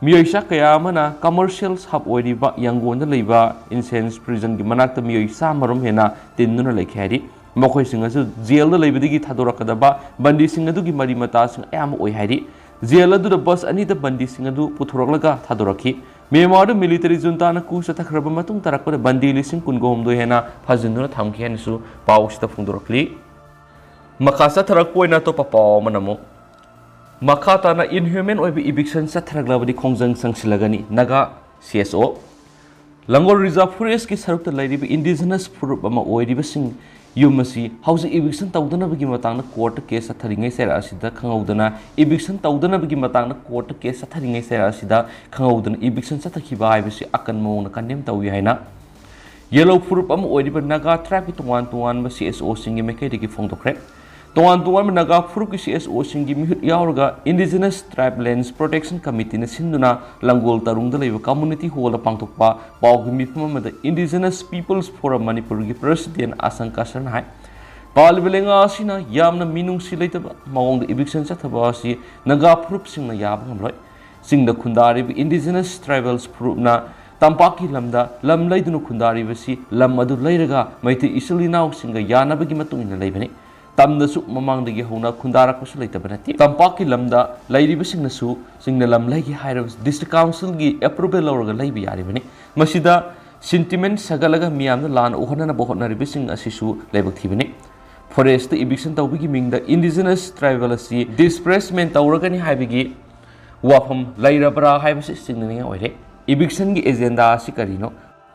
ꯃꯤꯑꯣꯏ ꯆꯥ ꯀꯌꯥ ꯑꯃꯅ ꯀꯃꯔꯁꯤꯌꯦꯜ ꯍꯕ ꯑꯣꯏꯔꯤꯕ ꯌꯥꯡꯒꯣꯟꯗ ꯂꯩꯕ ꯏꯟꯁꯦꯟꯁ ꯄ꯭ꯔꯤꯖꯟꯒꯤ ꯃꯅꯥꯛꯇ ꯃꯤꯑꯣꯏ ꯆꯥꯝꯃꯔꯣꯝ ꯍꯦꯟꯅ ꯇꯤꯟꯗꯨꯅ ꯂꯩꯈꯤ ꯍꯥꯏꯔꯤ꯫ ꯃꯈꯣꯏꯁꯤꯡ ꯑꯁꯤ ꯖꯦꯜꯗ ꯂꯩꯕꯗꯒꯤ ꯊꯥꯗꯣꯔꯛꯀꯗꯕ ꯕꯟꯗꯤꯁꯤꯡ ꯑꯗꯨꯒꯤ ꯃꯔꯤ ꯃꯇꯥꯁꯤꯡ ꯑꯌꯥꯝꯕ ꯑꯣꯏ ꯍꯥꯏꯔꯤ꯫ ꯖꯦꯜ ꯑꯗꯨꯗ ꯕꯁ ꯑꯅꯤꯗ ꯕꯟꯗꯤꯁꯤꯡ ꯑꯗꯨ ꯄꯨꯊꯣꯔꯛꯂꯒ ꯊꯥꯗꯣꯔꯛꯈꯤ꯫ ꯃ꯭ꯌꯥꯟꯃꯥꯔꯗ ꯃꯤꯂꯤꯇꯔꯤ ꯖꯨꯟꯇꯥꯅ ꯀꯨ ꯆꯠꯊꯈ꯭ꯔꯕ ꯃꯇꯨꯡ ꯇꯥꯔꯛꯄꯗ ꯕꯟꯗꯤ ꯂꯤꯁꯤꯡ ꯀꯨꯟꯒ ꯍꯨꯝꯗꯣꯏ ꯍꯦꯟꯅ ꯐꯥꯖꯤꯟꯗꯨꯅ ꯊꯝꯈꯤ ꯍꯥꯏꯅꯁꯨ ꯄꯥꯎ ꯑꯁꯤꯗ ꯐꯣꯡꯗꯣꯔꯛꯂꯤ꯫ ꯃꯈꯥ ꯆꯠꯊꯔꯛꯄ ꯑꯣꯏꯅ ꯑꯇꯣꯞꯄ ꯄꯥꯎ ꯑꯃꯅ ꯑꯃꯨꯛ ꯃꯈꯥ ꯇꯥꯅ ꯏꯟꯍ꯭ꯌꯨꯃꯦꯟ ꯑꯣꯏꯕ ꯏꯚꯤꯛꯁꯟ ꯆꯠꯊꯔꯛꯂꯕꯗꯤ ꯈꯣꯡꯖꯪ ꯆꯪꯁꯤꯜꯂꯒꯅꯤ, ꯅꯥꯒꯥ ꯁꯤ ꯑꯦꯁ ꯑꯣ꯫ ꯂꯥꯡꯒꯣꯜ ꯔꯤꯖꯥꯔꯚ ꯐꯣꯔꯦꯁ꯭ꯠꯀꯤ ꯁꯔꯨꯛꯇ ꯂꯩꯔꯤꯕ ꯏꯟꯗꯤꯖꯤꯅꯁ ꯐꯨꯔꯨꯞ ꯑꯃ ꯑꯣꯏꯔꯤꯕꯁꯤꯡ ꯌꯨꯝ ꯑꯁꯤ ꯍꯧꯖꯤꯛ ꯏꯚꯤꯛꯁꯟ ꯇꯧꯗꯅꯕꯒꯤ ꯃꯇꯥꯡꯗ ꯀꯣꯔꯠꯇ ꯀꯦꯁ ꯆꯠꯊꯔꯤꯉꯩ ꯆꯩꯔꯥꯛ ꯑꯁꯤꯗ ꯈꯪꯍꯧꯗꯅ, ꯏꯚꯤꯛꯁꯟ ꯇꯧꯗꯅꯕꯒꯤ ꯃꯇꯥꯡꯗ ꯀꯣꯔꯠꯇ ꯀꯦꯁ ꯆꯠꯊꯔꯤꯉꯩ ꯆꯩꯔꯥꯛ ꯑꯁꯤꯗ ꯈꯪꯍꯧꯗꯅ ꯏꯚꯤꯛꯁꯟ ꯆꯠꯊꯈꯤꯕ ꯍꯥꯏꯕꯁꯤ ꯑꯀꯟꯕ ꯃꯑꯣꯡꯗ ꯀꯟꯗꯦꯝ ꯇꯧꯏ ꯍꯥꯏꯅ ꯌꯦꯂꯣ ꯐꯨꯔꯨꯞ ꯑꯃ ꯑꯣꯏꯔꯤꯕ ꯅꯥꯒꯥ ꯇ꯭ꯔꯥꯏꯕꯀꯤ ꯇꯣꯉꯥꯟ ꯇꯣꯉꯥꯟꯕ ꯁꯤ ꯑꯦꯁ ꯑꯣꯁꯤꯡꯒꯤ ꯃꯥꯏꯀꯩꯗꯒꯤ ꯐꯣꯡꯗꯣꯛꯈ꯭ꯔꯦ꯫ ꯇꯣꯉꯥꯟ ꯇꯣꯉꯥꯟꯕ ꯅꯥꯒꯥ ꯐꯨꯔꯨꯞꯀꯤ ꯁꯤ ꯑꯦꯁ ꯑꯣꯁꯤꯡꯒꯤ ꯃꯤꯍꯨꯠ ꯌꯥꯎꯔꯒ ꯏꯟꯗꯤꯖꯤꯅꯁ ꯇ꯭ꯔꯥꯏꯕ ꯂꯦꯟꯁ ꯄ꯭ꯔꯣꯇꯦꯛꯁꯟ ꯀꯃꯤꯇꯤꯅ ꯁꯤꯟꯗꯨꯅ ꯂꯥꯡꯒꯣꯜ ꯇꯔꯨꯡꯗ ꯂꯩꯕ ꯀꯝꯃ꯭ꯌꯨꯅꯤꯇꯤ ꯍꯣꯜꯗ ꯄꯥꯡꯊꯣꯛꯄ ꯄꯥꯎꯒꯤ ꯃꯤꯐꯝ ꯑꯃꯗ ꯏꯟꯗꯤꯖꯤꯅꯁ ꯄꯤꯄꯜꯁ ꯐꯣꯔꯝ ꯃꯅꯤꯄꯨꯔꯒꯤ ꯄ꯭ꯔꯦꯁꯤꯗꯦꯟ ꯑꯁꯪ ꯀꯥꯁꯔꯅ ꯍꯥꯏ, ꯄꯥꯜꯂꯤꯕ ꯂꯩꯉꯥꯛ ꯑꯁꯤꯅ ꯌꯥꯝꯅ ꯃꯤꯅꯨꯡꯁꯤ ꯂꯩꯇꯕ ꯃꯑꯣꯡꯗ ꯏꯚꯤꯛꯁꯟ ꯆꯠꯊꯕ ꯑꯁꯤ ꯅꯥꯒꯥ ꯐꯨꯔꯨꯞꯁꯤꯡꯅ ꯌꯥꯕ ꯉꯝꯂꯣꯏ꯫ ꯆꯤꯡꯗ ꯈꯨꯟꯗꯥꯔꯤꯕ ꯏꯟꯗꯤꯖꯤꯅꯁ ꯇ꯭ꯔꯥꯏꯕꯦꯜꯁ ꯐꯨꯔꯨꯞꯅ ꯇꯝꯄꯥꯛꯀꯤ ꯂꯝꯗ ꯂꯝ ꯂꯩꯗꯨꯅ ꯈꯨꯟꯗꯥꯔꯤꯕꯁꯤ ꯂꯝ ꯑꯗꯨ ꯂꯩꯔꯒ ꯃꯩꯇꯩ ꯏꯆꯤꯜ ꯏꯅꯥꯎꯁꯤꯡꯒ ꯌꯥꯅꯕꯒꯤ ꯃꯇꯨꯡ ꯏꯟꯅ ꯂꯩꯕꯅꯤ꯫ ꯇꯝꯗꯁꯨ ꯃꯃꯥꯡꯗꯒꯤ ꯍꯧꯅ ꯈꯨꯟꯗꯥꯔꯛꯄꯁꯨ ꯂꯩꯇꯕ ꯅꯠꯇꯦ꯫ ꯇꯝꯄꯥꯛꯀꯤ ꯂꯝꯗ ꯂꯩꯔꯤꯕꯁꯤꯡꯅꯁꯨ ꯆꯤꯡꯗ ꯂꯝ ꯂꯩꯒꯦ ꯍꯥꯏꯔꯕꯁꯨ district councilꯒꯤ approval ꯂꯧꯔꯒ ꯂꯩꯕ ꯌꯥꯔꯤꯕꯅꯤ꯫ ꯃꯁꯤꯗ sentiment ꯁꯥꯒꯠꯂꯒ ꯃꯤꯌꯥꯝꯗ ꯂꯥꯟꯅ ꯎꯍꯟꯅꯅꯕ ꯍꯣꯠꯅꯔꯤꯕꯁꯤꯡ ꯑꯁꯤꯁꯨ ꯂꯥꯏꯕꯛ ꯊꯤꯕꯅꯤ꯫ Forestꯇ eviction ꯇꯧꯕꯒꯤ ꯃꯤꯡꯗ indigenous tribal ꯑꯁꯤ displacement ꯇꯧꯔꯒꯅꯤ ꯍꯥꯏꯕꯒꯤ ꯋꯥꯐꯝ ꯂꯩꯔꯕ꯭ꯔꯥ ꯍꯥꯏꯕꯁꯤ ꯆꯤꯡꯅꯅꯤꯡꯉꯥꯏ ꯑꯣꯏꯔꯦ꯫ Evictionꯒꯤ agenda ꯑꯁꯤ ꯀꯔꯤꯅꯣ?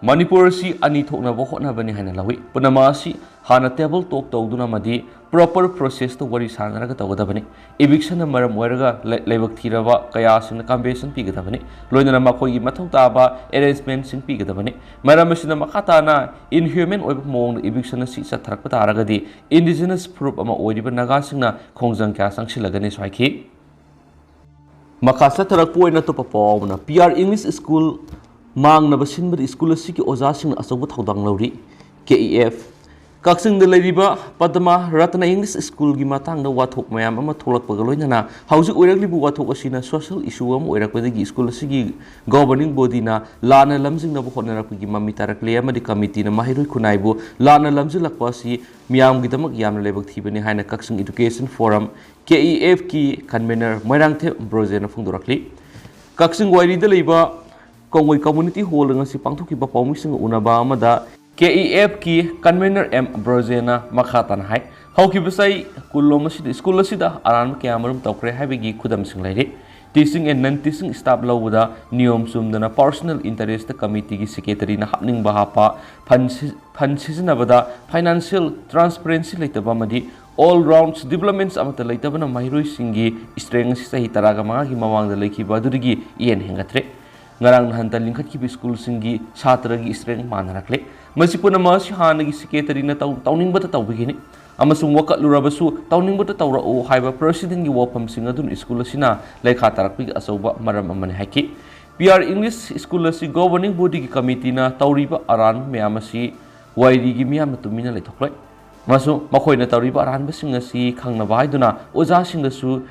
ꯃꯅꯤꯄꯨꯔ ꯑꯁꯤ ꯑꯅꯤ ꯊꯣꯛꯅꯕ ꯍꯣꯠꯅꯕꯅꯤ ꯍꯥꯏꯅ ꯂꯧꯏ꯫ ꯄꯨꯝꯅꯃꯛ ꯑꯁꯤ ꯍꯥꯟꯅ table talk ꯇꯧꯗꯨꯅ ꯑꯃꯗꯤ proper processꯇ ꯋꯥꯔꯤ ꯁꯥꯟꯅꯔꯒ ꯇꯧꯒꯗꯕꯅꯤ꯫ Evictionꯅ ꯃꯔꯝ ꯑꯣꯏꯔꯒ ꯂꯥꯏ-, ꯂꯥꯏꯕꯛ ꯊꯤꯔꯕ ꯀꯌꯥꯁꯤꯡꯅ compensation ꯄꯤꯒꯗꯕꯅꯤ꯫ ꯂꯣꯏꯅꯅ ꯃꯈꯣꯏꯒꯤ ꯃꯊꯧ ꯇꯥꯕ arrangementꯁꯤꯡ ꯄꯤꯒꯗꯕꯅꯤ꯫ ꯃꯔꯝ ꯑꯁꯤꯅ ꯃꯈꯥ ꯇꯥꯅ inhuman ꯑꯣꯏꯕ ꯃꯑꯣꯡꯗ eviction ꯑꯁꯤ ꯆꯠꯊꯔꯛꯄ ꯇꯥꯔꯒꯗꯤ indigenous ꯐꯨꯔꯨꯞ ꯑꯃ ꯑꯣꯏꯔꯤꯕ ꯅꯥꯒꯥꯁꯤꯡꯅ ꯈꯣꯡꯖꯪ ꯀꯌꯥ ꯆꯪꯁꯤꯜꯂꯒꯅꯤꯁꯨ ꯍꯥꯏꯈꯤ꯫ ꯃꯈꯥ ꯆꯠꯊꯔꯛꯄ ꯑꯣꯏꯅ ꯑꯇꯣꯞꯄ ꯄꯥꯎ ꯑꯃꯅ, P R English School ꯃꯥꯡꯅꯕ ꯁꯤꯟꯕꯗ ꯁ꯭ꯀꯨꯜ ꯑꯁꯤꯒꯤ ꯑꯣꯖꯥꯁꯤꯡꯅ ꯑꯆꯧꯕ ꯊꯧꯗꯥꯡ ꯂꯧꯔꯤ꯫ K E F꯫ ꯀꯛꯆꯤꯡꯗ ꯂꯩꯔꯤꯕ ꯄꯗꯃ ꯔꯠꯅ English Schoolꯒꯤ ꯃꯇꯥꯡꯗ ꯋꯥꯊꯣꯛ ꯃꯌꯥꯝ ꯑꯃ ꯊꯣꯛꯂꯛꯄꯒ ꯂꯣꯏꯅꯅ ꯍꯧꯖꯤꯛ ꯑꯣꯏꯔꯛꯂꯤꯕ ꯋꯥꯊꯣꯛ ꯑꯁꯤꯅ social issue ꯑꯃ ꯑꯣꯏꯔꯛꯄꯗꯒꯤ ꯁ꯭ꯀꯨꯜ ꯑꯁꯤꯒꯤ governing bodyꯅ ꯂꯥꯟꯅ ꯂꯝꯖꯤꯡꯅꯕ ꯍꯣꯠꯅꯔꯛꯄꯒꯤ ꯃꯃꯤ ꯇꯥꯔꯛꯂꯦ ꯑꯃꯗꯤ committeeꯅ ꯃꯍꯩꯔꯣꯏ ꯈꯨꯟꯅꯥꯏꯕꯨ ꯂꯥꯟꯅ ꯂꯝꯖꯤꯜꯂꯛꯄ ꯑꯁꯤ ꯃꯤꯌꯥꯝꯒꯤꯗꯃꯛ ꯌꯥꯝꯅ ꯂꯥꯏꯕꯛ ꯊꯤꯕꯅꯤ ꯍꯥꯏꯅ ꯀꯛꯆꯤꯡ Education Forum, K E Fꯀꯤ convener Moirangthem ꯕ꯭ꯔꯣꯖꯦꯅ ꯐꯣꯡꯗꯣꯔꯛꯂꯤ꯫ ꯀꯛꯆꯤꯡ ꯋꯥꯏꯔꯤꯗ ꯂꯩꯕ ꯀꯣꯡꯒꯣꯏ Community Hallꯗ ꯉꯁꯤ ꯄꯥꯡꯊꯣꯛꯈꯤꯕ ꯄꯥꯎꯃꯤꯁꯤꯡꯒ ꯎꯅꯕ ꯑꯃꯗ K E Fꯀꯤ convener ꯑꯦꯝ ꯕ꯭ꯔꯣꯖꯦꯅ ꯃꯈꯥ ꯇꯥꯅ ꯍꯥꯏ, ꯍꯧꯈꯤꯕ ꯆꯍꯤ ꯀꯨꯟꯂꯣꯝ ꯑꯁꯤꯗ ꯁ꯭ꯀꯨꯜ ꯑꯁꯤꯗ ꯑꯔꯥꯟꯕ ꯀꯌꯥ ꯑꯃꯔꯣꯝ ꯇꯧꯈ꯭ꯔꯦ ꯍꯥꯏꯕꯒꯤ ꯈꯨꯗꯝꯁꯤꯡ ꯂꯩꯔꯤ꯫ Teaching and non-teaching staff ꯂꯧꯕꯗ ꯅꯤꯌꯣꯝ ꯆꯨꯝꯗꯅ personal interestꯇ committeeꯒꯤ secretaryꯅ ꯍꯥꯞꯅꯤꯡꯕ ꯍꯥꯞꯄ, fund ꯁꯤ-, fund ꯁꯤꯖꯤꯟꯅꯕꯗ financial transparency ꯂꯩꯇꯕ ꯑꯃꯗꯤ all round developments ꯑꯃꯠꯇ ꯂꯩꯇꯕꯅ ꯃꯍꯩꯔꯣꯏꯁꯤꯡꯒꯤ strength ꯑꯁꯤ ꯆꯍꯤ ꯇꯔꯥꯒ ꯃꯉꯥꯒꯤ ꯃꯃꯥꯡꯗ ꯂꯩꯈꯤꯕ ꯑꯗꯨꯗꯒꯤ ꯏꯍꯦꯟ ꯍꯦꯟꯒꯠꯇ꯭ꯔꯦ꯫ ꯉꯔꯥꯡ ꯅꯍꯥꯟꯇ ꯂꯤꯡꯈꯠꯈꯤꯕ ꯁ꯭ꯀꯨꯜꯁꯤꯡꯒꯤ ꯁꯥꯇ꯭ꯔꯒꯤ strength ꯃꯥꯟꯅꯔꯛꯂꯦ꯫ ꯃꯁꯤ ꯄꯨꯝꯅꯃꯛ ꯑꯁꯤ ꯍꯥꯟꯅꯒꯤ secretaryꯅ ꯇꯧ-, ꯇꯧꯅꯤꯡꯕꯇ ꯇꯧꯕꯒꯤꯅꯤ ꯑꯃꯁꯨꯡ ꯋꯥꯀꯠꯂꯨꯔꯕꯁꯨ ꯇꯧꯅꯤꯡꯕꯇ ꯇꯧꯔꯛꯎ ꯍꯥꯏꯕ presidentꯒꯤ ꯋꯥꯐꯝꯁꯤꯡ ꯑꯗꯨꯅ ꯁ꯭ꯀꯨꯜ ꯑꯁꯤꯅ ꯂꯩꯈꯥ ꯇꯥꯔꯛꯄꯒꯤ ꯑꯆꯧꯕ ꯃꯔꯝ ꯑꯃꯅꯤ ꯍꯥꯏꯈꯤ꯫ P R English School ꯑꯁꯤ governing bodyꯒꯤ committeeꯅ ꯇꯧꯔꯤꯕ ꯑꯔꯥꯟꯕ ꯃꯌꯥꯝ ꯑꯁꯤ ꯋꯥꯏꯔꯤꯒꯤ ꯃꯤꯌꯥꯝꯅ ꯇꯨꯃꯤꯟꯅ ꯂꯩꯊꯣꯛꯂꯣꯏ꯫ ꯃꯁꯨ-, ꯃꯈꯣꯏꯅ ꯇꯧꯔꯤꯕ ꯑꯔꯥꯟꯕꯁꯤꯡ ꯑꯁꯤ ꯈꯪꯅꯕ ꯍꯥꯏꯗꯨꯅ ꯑꯣꯖꯥꯁꯤꯡꯗꯁꯨ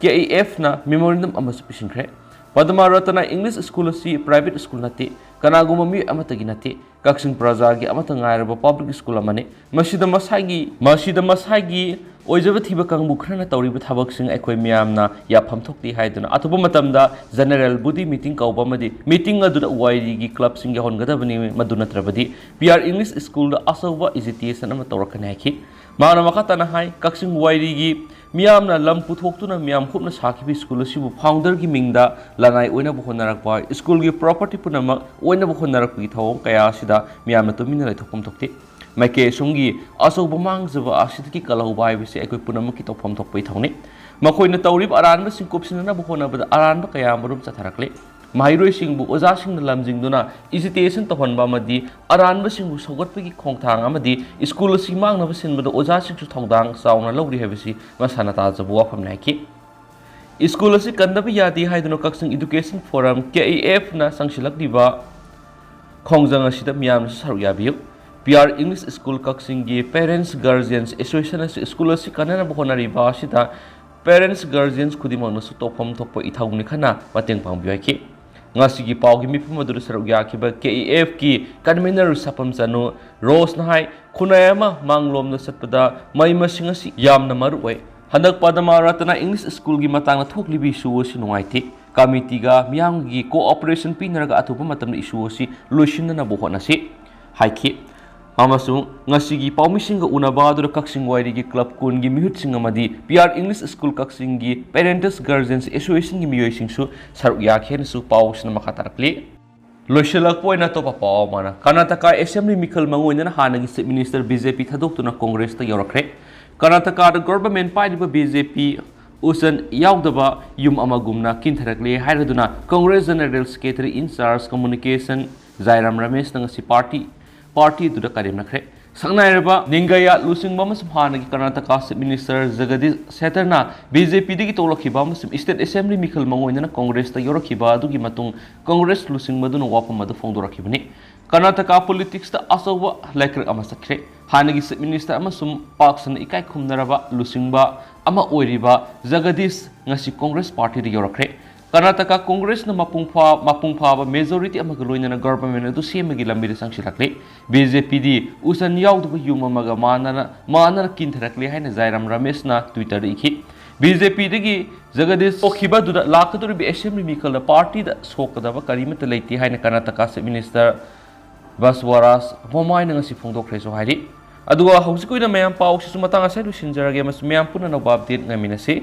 K E Fꯅ memorandum ꯑꯃꯁꯨ ꯄꯤꯁꯤꯟꯈ꯭ꯔꯦ꯫ ꯄꯗꯃ ꯔꯇꯅ ꯏꯪꯂꯤꯁ ꯁ꯭ꯀꯨꯜ ꯑꯁꯤ ꯄ꯭ꯔꯥꯏꯚꯦꯠ ꯁ꯭ꯀꯨꯜ ꯅꯠꯇꯦ, ꯀꯅꯥꯒꯨꯝꯕ ꯃꯤꯑꯣꯏ ꯑꯃꯠꯇꯒꯤ ꯅꯠꯇꯦ꯫ ꯀꯛꯆꯤꯡ ꯄ꯭ꯔꯖꯥꯒꯤ ꯑꯃꯠꯇ ꯉꯥꯏꯔꯕ ꯄꯕ꯭ꯂꯤꯛ ꯁ꯭ꯀꯨꯜ ꯑꯃꯅꯤ꯫ ꯃꯁꯤꯗ ꯃꯁꯥꯒꯤ, ꯃꯁꯤꯗ ꯃꯁꯥꯒꯤ ꯑꯣꯏꯖꯕ ꯊꯤꯕ ꯀꯥꯡꯕꯨ ꯈꯔꯅ ꯇꯧꯔꯤꯕ ꯊꯕꯛꯁꯤꯡ ꯑꯩꯈꯣꯏ ꯃꯤꯌꯥꯝꯅ ꯌꯥꯐꯝ ꯊꯣꯛꯇꯦ ꯍꯥꯏꯗꯨꯅ ꯑꯊꯨꯕ ꯃꯇꯝꯗ ꯖꯦꯅꯔꯦꯜ ꯕꯣꯗꯤ ꯃꯤꯇꯤꯡ ꯀꯧꯕ ꯑꯃꯗꯤ ꯃꯤꯇꯤꯡ ꯑꯗꯨꯗ ꯋꯥꯏꯔꯤꯒꯤ ꯀ꯭ꯂꯕꯁꯤꯡ ꯌꯥꯎꯍꯟꯒꯗꯕꯅꯤ꯫ ꯃꯗꯨ ꯅꯠꯇ꯭ꯔꯕꯗꯤ ꯄꯤ ꯑꯥꯔ ꯏꯪꯂꯤꯁ ꯁ꯭ꯀꯨꯜꯗ ꯑꯆꯧꯕ ꯑꯦꯖꯤꯇꯦꯁꯟ ꯑꯃ ꯇꯧꯔꯛꯀꯅꯤ ꯍꯥꯏꯈꯤ꯫ ꯃꯍꯥꯛꯅ ꯃꯈꯥ ꯇꯥꯅ ꯍꯥꯏ, ꯀꯛꯆꯤꯡ ꯋꯥꯏꯔꯤꯒꯤ ꯃꯤꯌꯥꯝꯅ ꯂꯝ ꯄꯨꯊꯣꯛꯇꯨꯅ ꯃꯤꯌꯥꯝ ꯈꯨꯞꯅ ꯁꯥꯈꯤꯕ ꯁ꯭ꯀꯨꯜ ꯑꯁꯤꯕꯨ ꯐꯥꯎꯟꯗꯔꯒꯤ ꯃꯤꯡꯗ ꯂꯅꯥꯏ ꯑꯣꯏꯅꯕ ꯍꯣꯠꯅꯔꯛꯄ, ꯁ꯭ꯀꯨꯜꯒꯤ ꯄ꯭ꯔꯣꯄꯔꯇꯤ ꯄꯨꯝꯅꯃꯛ ꯑꯣꯏꯅꯕ ꯍꯣꯠꯅꯔꯛꯄꯒꯤ ꯊꯧꯑꯣꯡ ꯀꯌꯥ ꯑꯁꯤꯗ ꯃꯤꯌꯥꯝꯅ ꯇꯨꯃꯤꯟꯅ ꯂꯩꯊꯣꯛꯐꯝ ꯊꯣꯛꯇꯦ꯫ ꯃꯥꯏꯀꯩ ꯑꯁꯣꯝꯒꯤ ꯑꯆꯧꯕ ꯃꯥꯡꯖꯕ ꯑꯁꯤꯗꯒꯤ ꯀꯜꯍꯧꯕ ꯍꯥꯏꯕꯁꯤ ꯑꯩꯈꯣꯏ ꯄꯨꯝꯅꯃꯛꯀꯤ ꯇꯧꯐꯝ ꯊꯣꯛꯄ ꯏꯊꯧꯅꯤ꯫ ꯃꯈꯣꯏꯅ ꯇꯧꯔꯤꯕ ꯑꯔꯥꯟꯕꯁꯤꯡ ꯀꯨꯞꯁꯤꯟꯅꯅꯕ ꯍꯣꯠꯅꯕꯗ ꯑꯔꯥꯟꯕ ꯀꯌꯥ ꯑꯃꯔꯣꯝ ꯆꯠꯊꯔꯛꯂꯤ꯫ ꯃꯍꯩꯔꯣꯏꯁꯤꯡꯕꯨ ꯑꯣꯖꯥꯁꯤꯡꯅ ꯂꯝꯖꯤꯡꯗꯨꯅ ꯏꯖꯤꯇꯦꯁꯟ ꯇꯧꯍꯟꯕ ꯑꯃꯗꯤ ꯑꯔꯥꯟꯕꯁꯤꯡꯕꯨ ꯁꯧꯒꯠꯄꯒꯤ ꯈꯣꯡꯊꯥꯡ ꯑꯃꯗꯤ ꯁ꯭ꯀꯨꯜ ꯑꯁꯤ ꯃꯥꯡꯅꯕ ꯁꯤꯟꯕꯗ ꯑꯣꯖꯥꯁꯤꯡꯁꯨ ꯊꯧꯗꯥꯡ ꯆꯥꯎꯅ ꯂꯧꯔꯤ ꯍꯥꯏꯕꯁꯤ ꯃꯁꯥꯅ ꯇꯥꯖꯕ ꯋꯥꯐꯝꯅꯤ ꯍꯥꯏꯈꯤ꯫ ꯁ꯭ꯀꯨꯜ ꯑꯁꯤ ꯀꯟꯗꯕ ꯌꯥꯗꯦ ꯍꯥꯏꯗꯨꯅ ꯀꯛꯆꯤꯡ ꯏꯗꯨꯀꯦꯁꯟ ꯐꯣꯔꯝ, ꯀꯦ ꯏ ꯑꯦꯐꯅ ꯆꯪꯁꯤꯜꯂꯛꯂꯤꯕ ꯈꯣꯡꯖꯪ ꯑꯁꯤꯗ ꯃꯤꯌꯥꯝꯅꯁꯨ ꯁꯔꯨꯛ ꯌꯥꯕꯤꯌꯨ꯫ ꯄꯤ ꯑꯥꯔ ꯏꯪꯂꯤꯁ ꯁ꯭ꯀꯨꯜ ꯀꯛꯆꯤꯡꯒꯤ Parents Guardians Association ꯑꯁꯤ ꯁ꯭ꯀꯨꯜ ꯑꯁꯤ ꯀꯟꯅꯅꯕ ꯍꯣꯠꯅꯔꯤꯕ ꯑꯁꯤꯗ Parents Guardians ꯈꯨꯗꯤꯡꯃꯛꯅꯁꯨ ꯇꯧꯐꯝ ꯊꯣꯛꯄ ꯏꯊꯧꯅꯤ ꯈꯟꯅ ꯃꯇꯦꯡ ꯄꯥꯡꯕꯤꯌꯨ ꯍꯥꯏꯈꯤ꯫ ꯉꯁꯤꯒꯤ ꯄꯥꯎꯒꯤ ꯃꯤꯐꯝ ꯑꯗꯨꯗ ꯁꯔꯨꯛ ꯌꯥꯈꯤꯕ ꯀꯦ ꯏ ꯑꯦꯐꯀꯤ ꯀꯟꯚꯤꯅꯔ ꯁꯥꯄꯝ ꯆꯅꯨ ꯔꯣꯁꯅ ꯍꯥꯏ, ꯈꯨꯟꯅꯥꯏ ꯑꯃ ꯃꯥꯡꯂꯣꯝꯗ ꯆꯠꯄꯗ ꯃꯍꯩ ꯃꯁꯤꯡ ꯑꯁꯤ ꯌꯥꯝꯅ ꯃꯔꯨ ꯑꯣꯏ꯫ ꯍꯟꯗꯛ ꯄꯗꯃ ꯔꯇꯅ ꯏꯪꯂꯤꯁ ꯁ꯭ꯀꯨꯜꯒꯤ ꯃꯇꯥꯡꯗ ꯊꯣꯛꯂꯤꯕ ꯏꯁꯨ ꯑꯁꯤ ꯅꯨꯡꯉꯥꯏꯇꯦ꯫ ꯀꯃꯤꯇꯤꯒ ꯃꯤꯌꯥꯝꯒꯤ ꯀꯣꯑꯣꯄꯔꯦꯁꯟ ꯄꯤꯅꯔꯒ ꯑꯊꯨꯕ ꯃꯇꯝꯗ ꯏꯁꯨ ꯑꯁꯤ ꯂꯣꯏꯁꯤꯟꯅꯅꯕ ꯍꯣꯠꯅꯁꯤ ꯍꯥꯏꯈꯤ꯫ ꯑꯃꯁꯨꯡ ꯉꯁꯤꯒꯤ ꯄꯥꯎꯃꯤꯁꯤꯡꯒ ꯎꯅꯕ ꯑꯗꯨꯗ ꯀꯛꯆꯤꯡ ꯋꯥꯏꯔꯤꯒꯤ ꯀ꯭ꯂꯕ ꯀꯨꯟꯒꯤ ꯃꯤꯍꯨꯠꯁꯤꯡ ꯑꯃꯗꯤ ꯄꯤ ꯑꯥꯔ ꯏꯪꯂꯤꯁ ꯁ꯭ꯀꯨꯜ ꯀꯛꯆꯤꯡꯒꯤ Parents Guardians Associationꯒꯤ ꯃꯤꯑꯣꯏꯁꯤꯡꯁꯨ ꯁꯔꯨꯛ ꯌꯥꯈꯤ ꯍꯥꯏꯅꯁꯨ ꯄꯥꯎꯁꯤꯅ ꯃꯈꯥ ꯇꯥꯔꯛꯂꯤ꯫ ꯂꯣꯏꯁꯤꯜꯂꯛꯄ ꯑꯣꯏꯅ ꯑꯇꯣꯞꯄ ꯄꯥꯎ ꯑꯃꯅ, ꯀꯔꯅꯥꯇꯀꯥ ꯑꯦꯁꯦꯝꯕ꯭ꯂꯤ ꯃꯤꯈꯜ ꯃꯉꯣꯏꯗꯅ ꯍꯥꯟꯅꯒꯤ ꯆꯤꯐ ꯃꯤꯅꯤꯁꯇꯔ ꯕꯤ ꯖꯦ ꯄꯤ ꯊꯥꯗꯣꯛꯇꯨꯅ ꯀꯣꯡꯒ꯭ꯔꯦꯁꯇ ꯌꯧꯔꯛꯈ꯭ꯔꯦ꯫ ꯀꯔꯅꯥꯇꯀꯥꯗ ꯒꯣꯚꯔꯟꯃꯦꯟꯠ ꯄꯥꯏꯔꯤꯕ ꯕꯤ ꯖꯦ ꯄꯤ ꯎꯁꯟ ꯌꯥꯎꯗꯕ ꯌꯨꯝ ꯑꯃꯒꯨꯝꯅ ꯀꯤꯟꯊꯔꯛꯂꯦ ꯍꯥꯏꯔꯗꯨꯅ ꯀꯣꯡꯒ꯭ꯔꯦꯁ ꯖꯦꯅꯔꯦꯜ ꯁꯦꯀ꯭ꯔꯦꯇꯔꯤ ꯏꯟ ꯆꯥꯔꯖ ꯀꯝꯃ꯭ꯌꯨꯅꯤꯀꯦꯁꯟ ꯖꯥꯏꯔꯥꯝ ꯔꯃꯦꯁꯅ ꯉꯁꯤ ꯄꯥꯔꯇꯤ, ꯄꯥꯔꯇꯤ ꯑꯗꯨꯗ ꯀꯔꯦꯝꯅꯈ꯭ꯔꯦ꯫ ꯁꯛꯅꯥꯏꯔꯕ ꯅꯤꯡꯒꯌꯥ ꯂꯨꯆꯤꯡꯕ ꯑꯃꯁꯨꯡ ꯍꯥꯟꯅꯒꯤ ꯀꯔꯅꯥꯇꯀꯥ ꯆꯤꯐ ꯃꯤꯅꯤꯁꯇꯔ ꯖꯒꯗꯤꯁ ꯁꯦꯇꯔꯅ ꯕꯤ ꯖꯦ ꯄꯤꯗꯒꯤ ꯇꯣꯛꯂꯛꯈꯤꯕ ꯑꯃꯁꯨꯡ ꯁ꯭ꯇꯦꯠ ꯑꯦꯁꯦꯝꯕ꯭ꯂꯤ ꯃꯤꯈꯜ ꯃꯉꯣꯏꯗꯅ ꯀꯣꯡꯒ꯭ꯔꯦꯁꯇ ꯌꯧꯔꯛꯈꯤꯕ ꯑꯗꯨꯒꯤ ꯃꯇꯨꯡ ꯀꯣꯡꯒ꯭ꯔꯦꯁ ꯂꯨꯆꯤꯡꯕꯗꯨꯅ ꯋꯥꯐꯝ ꯑꯗꯨ ꯐꯣꯡꯗꯣꯔꯛꯈꯤꯕꯅꯤ꯫ ꯀꯔꯅꯥꯇꯀꯥ ꯄꯣꯂꯤꯇꯤꯛꯁꯇ ꯑꯆꯧꯕ ꯂꯥꯏꯀ꯭ꯔꯛ ꯑꯃ ꯆꯠꯈ꯭ꯔꯦ꯫ ꯍꯥꯟꯅꯒꯤ ꯆꯤꯐ ꯃꯤꯅꯤꯁꯇꯔ ꯑꯃꯁꯨꯡ ꯄꯥꯛ ꯁꯟꯅ ꯏꯀꯥꯏ ꯈꯨꯝꯅꯔꯕ ꯂꯨꯆꯤꯡꯕ ꯑꯃ ꯑꯣꯏꯔꯤꯕ ꯖꯒꯗꯤꯁ ꯉꯁꯤ ꯀꯣꯡꯒ꯭ꯔꯦꯁ ꯄꯥꯔꯇꯤꯗ ꯌꯧꯔꯛꯈ꯭ꯔꯦ꯫ ꯀꯔꯅꯥꯇꯀꯥ ꯀꯣꯡꯒ꯭ꯔꯦꯁꯅ ꯃꯄꯨꯡ ꯐꯥ-, ꯃꯄꯨꯡ ꯐꯥꯕ majority ꯑꯃꯒ ꯂꯣꯏꯅꯅ government ꯑꯗꯨ ꯁꯦꯝꯕꯒꯤ ꯂꯝꯕꯤꯗ ꯆꯪꯁꯤꯜꯂꯛꯂꯤ꯫ ꯕꯤ ꯖꯦ ꯄꯤꯗꯤ ꯎꯁꯟ ꯌꯥꯎꯗꯕ ꯌꯨꯝ ꯑꯃꯒ ꯃꯥꯟꯅꯅ, ꯃꯥꯟꯅꯅ ꯀꯤꯟꯊꯔꯛꯂꯤ ꯍꯥꯏꯅ ꯖꯥꯏꯔꯥꯝ ꯔꯃꯦꯁꯅ Twitter ꯗ ꯏꯈꯤ꯫ ꯕꯤ ꯖꯦ ꯄꯤꯗꯒꯤ ꯖꯒꯗꯤꯁ ꯊꯣꯛꯈꯤꯕ ꯑꯗꯨꯗ ꯂꯥꯛꯀꯗꯧꯔꯤꯕ assembly ꯃꯤꯈꯜꯗ party ꯗ ꯁꯣꯛꯀꯗꯕ ꯀꯔꯤꯃꯠꯇ ꯂꯩꯇꯦ ꯍꯥꯏꯅ ꯀꯔꯅꯥꯇꯀꯥ Chief Minister ꯕꯁꯋꯥꯔꯥꯖ ꯕꯣꯝꯃꯥꯏꯅ ꯉꯁꯤ ꯐꯣꯡꯗꯣꯛꯈ꯭ꯔꯦꯁꯨ ꯍꯥꯏꯔꯤ꯫ ꯑꯗꯨꯒ ꯍꯧꯖꯤꯛ ꯑꯣꯏꯅ ꯃꯌꯥꯝ ꯄꯥꯎꯁꯤꯁꯨ ꯃꯇꯥꯡ ꯑꯁꯤꯗ ꯂꯣꯏꯁꯤꯟꯖꯔꯒꯦ꯫ ꯃꯁꯤ ꯃꯌꯥꯝ ꯄꯨꯟꯅ ꯑꯅꯧꯕ update ꯉꯥꯏꯃꯤꯟꯅꯁꯤ꯫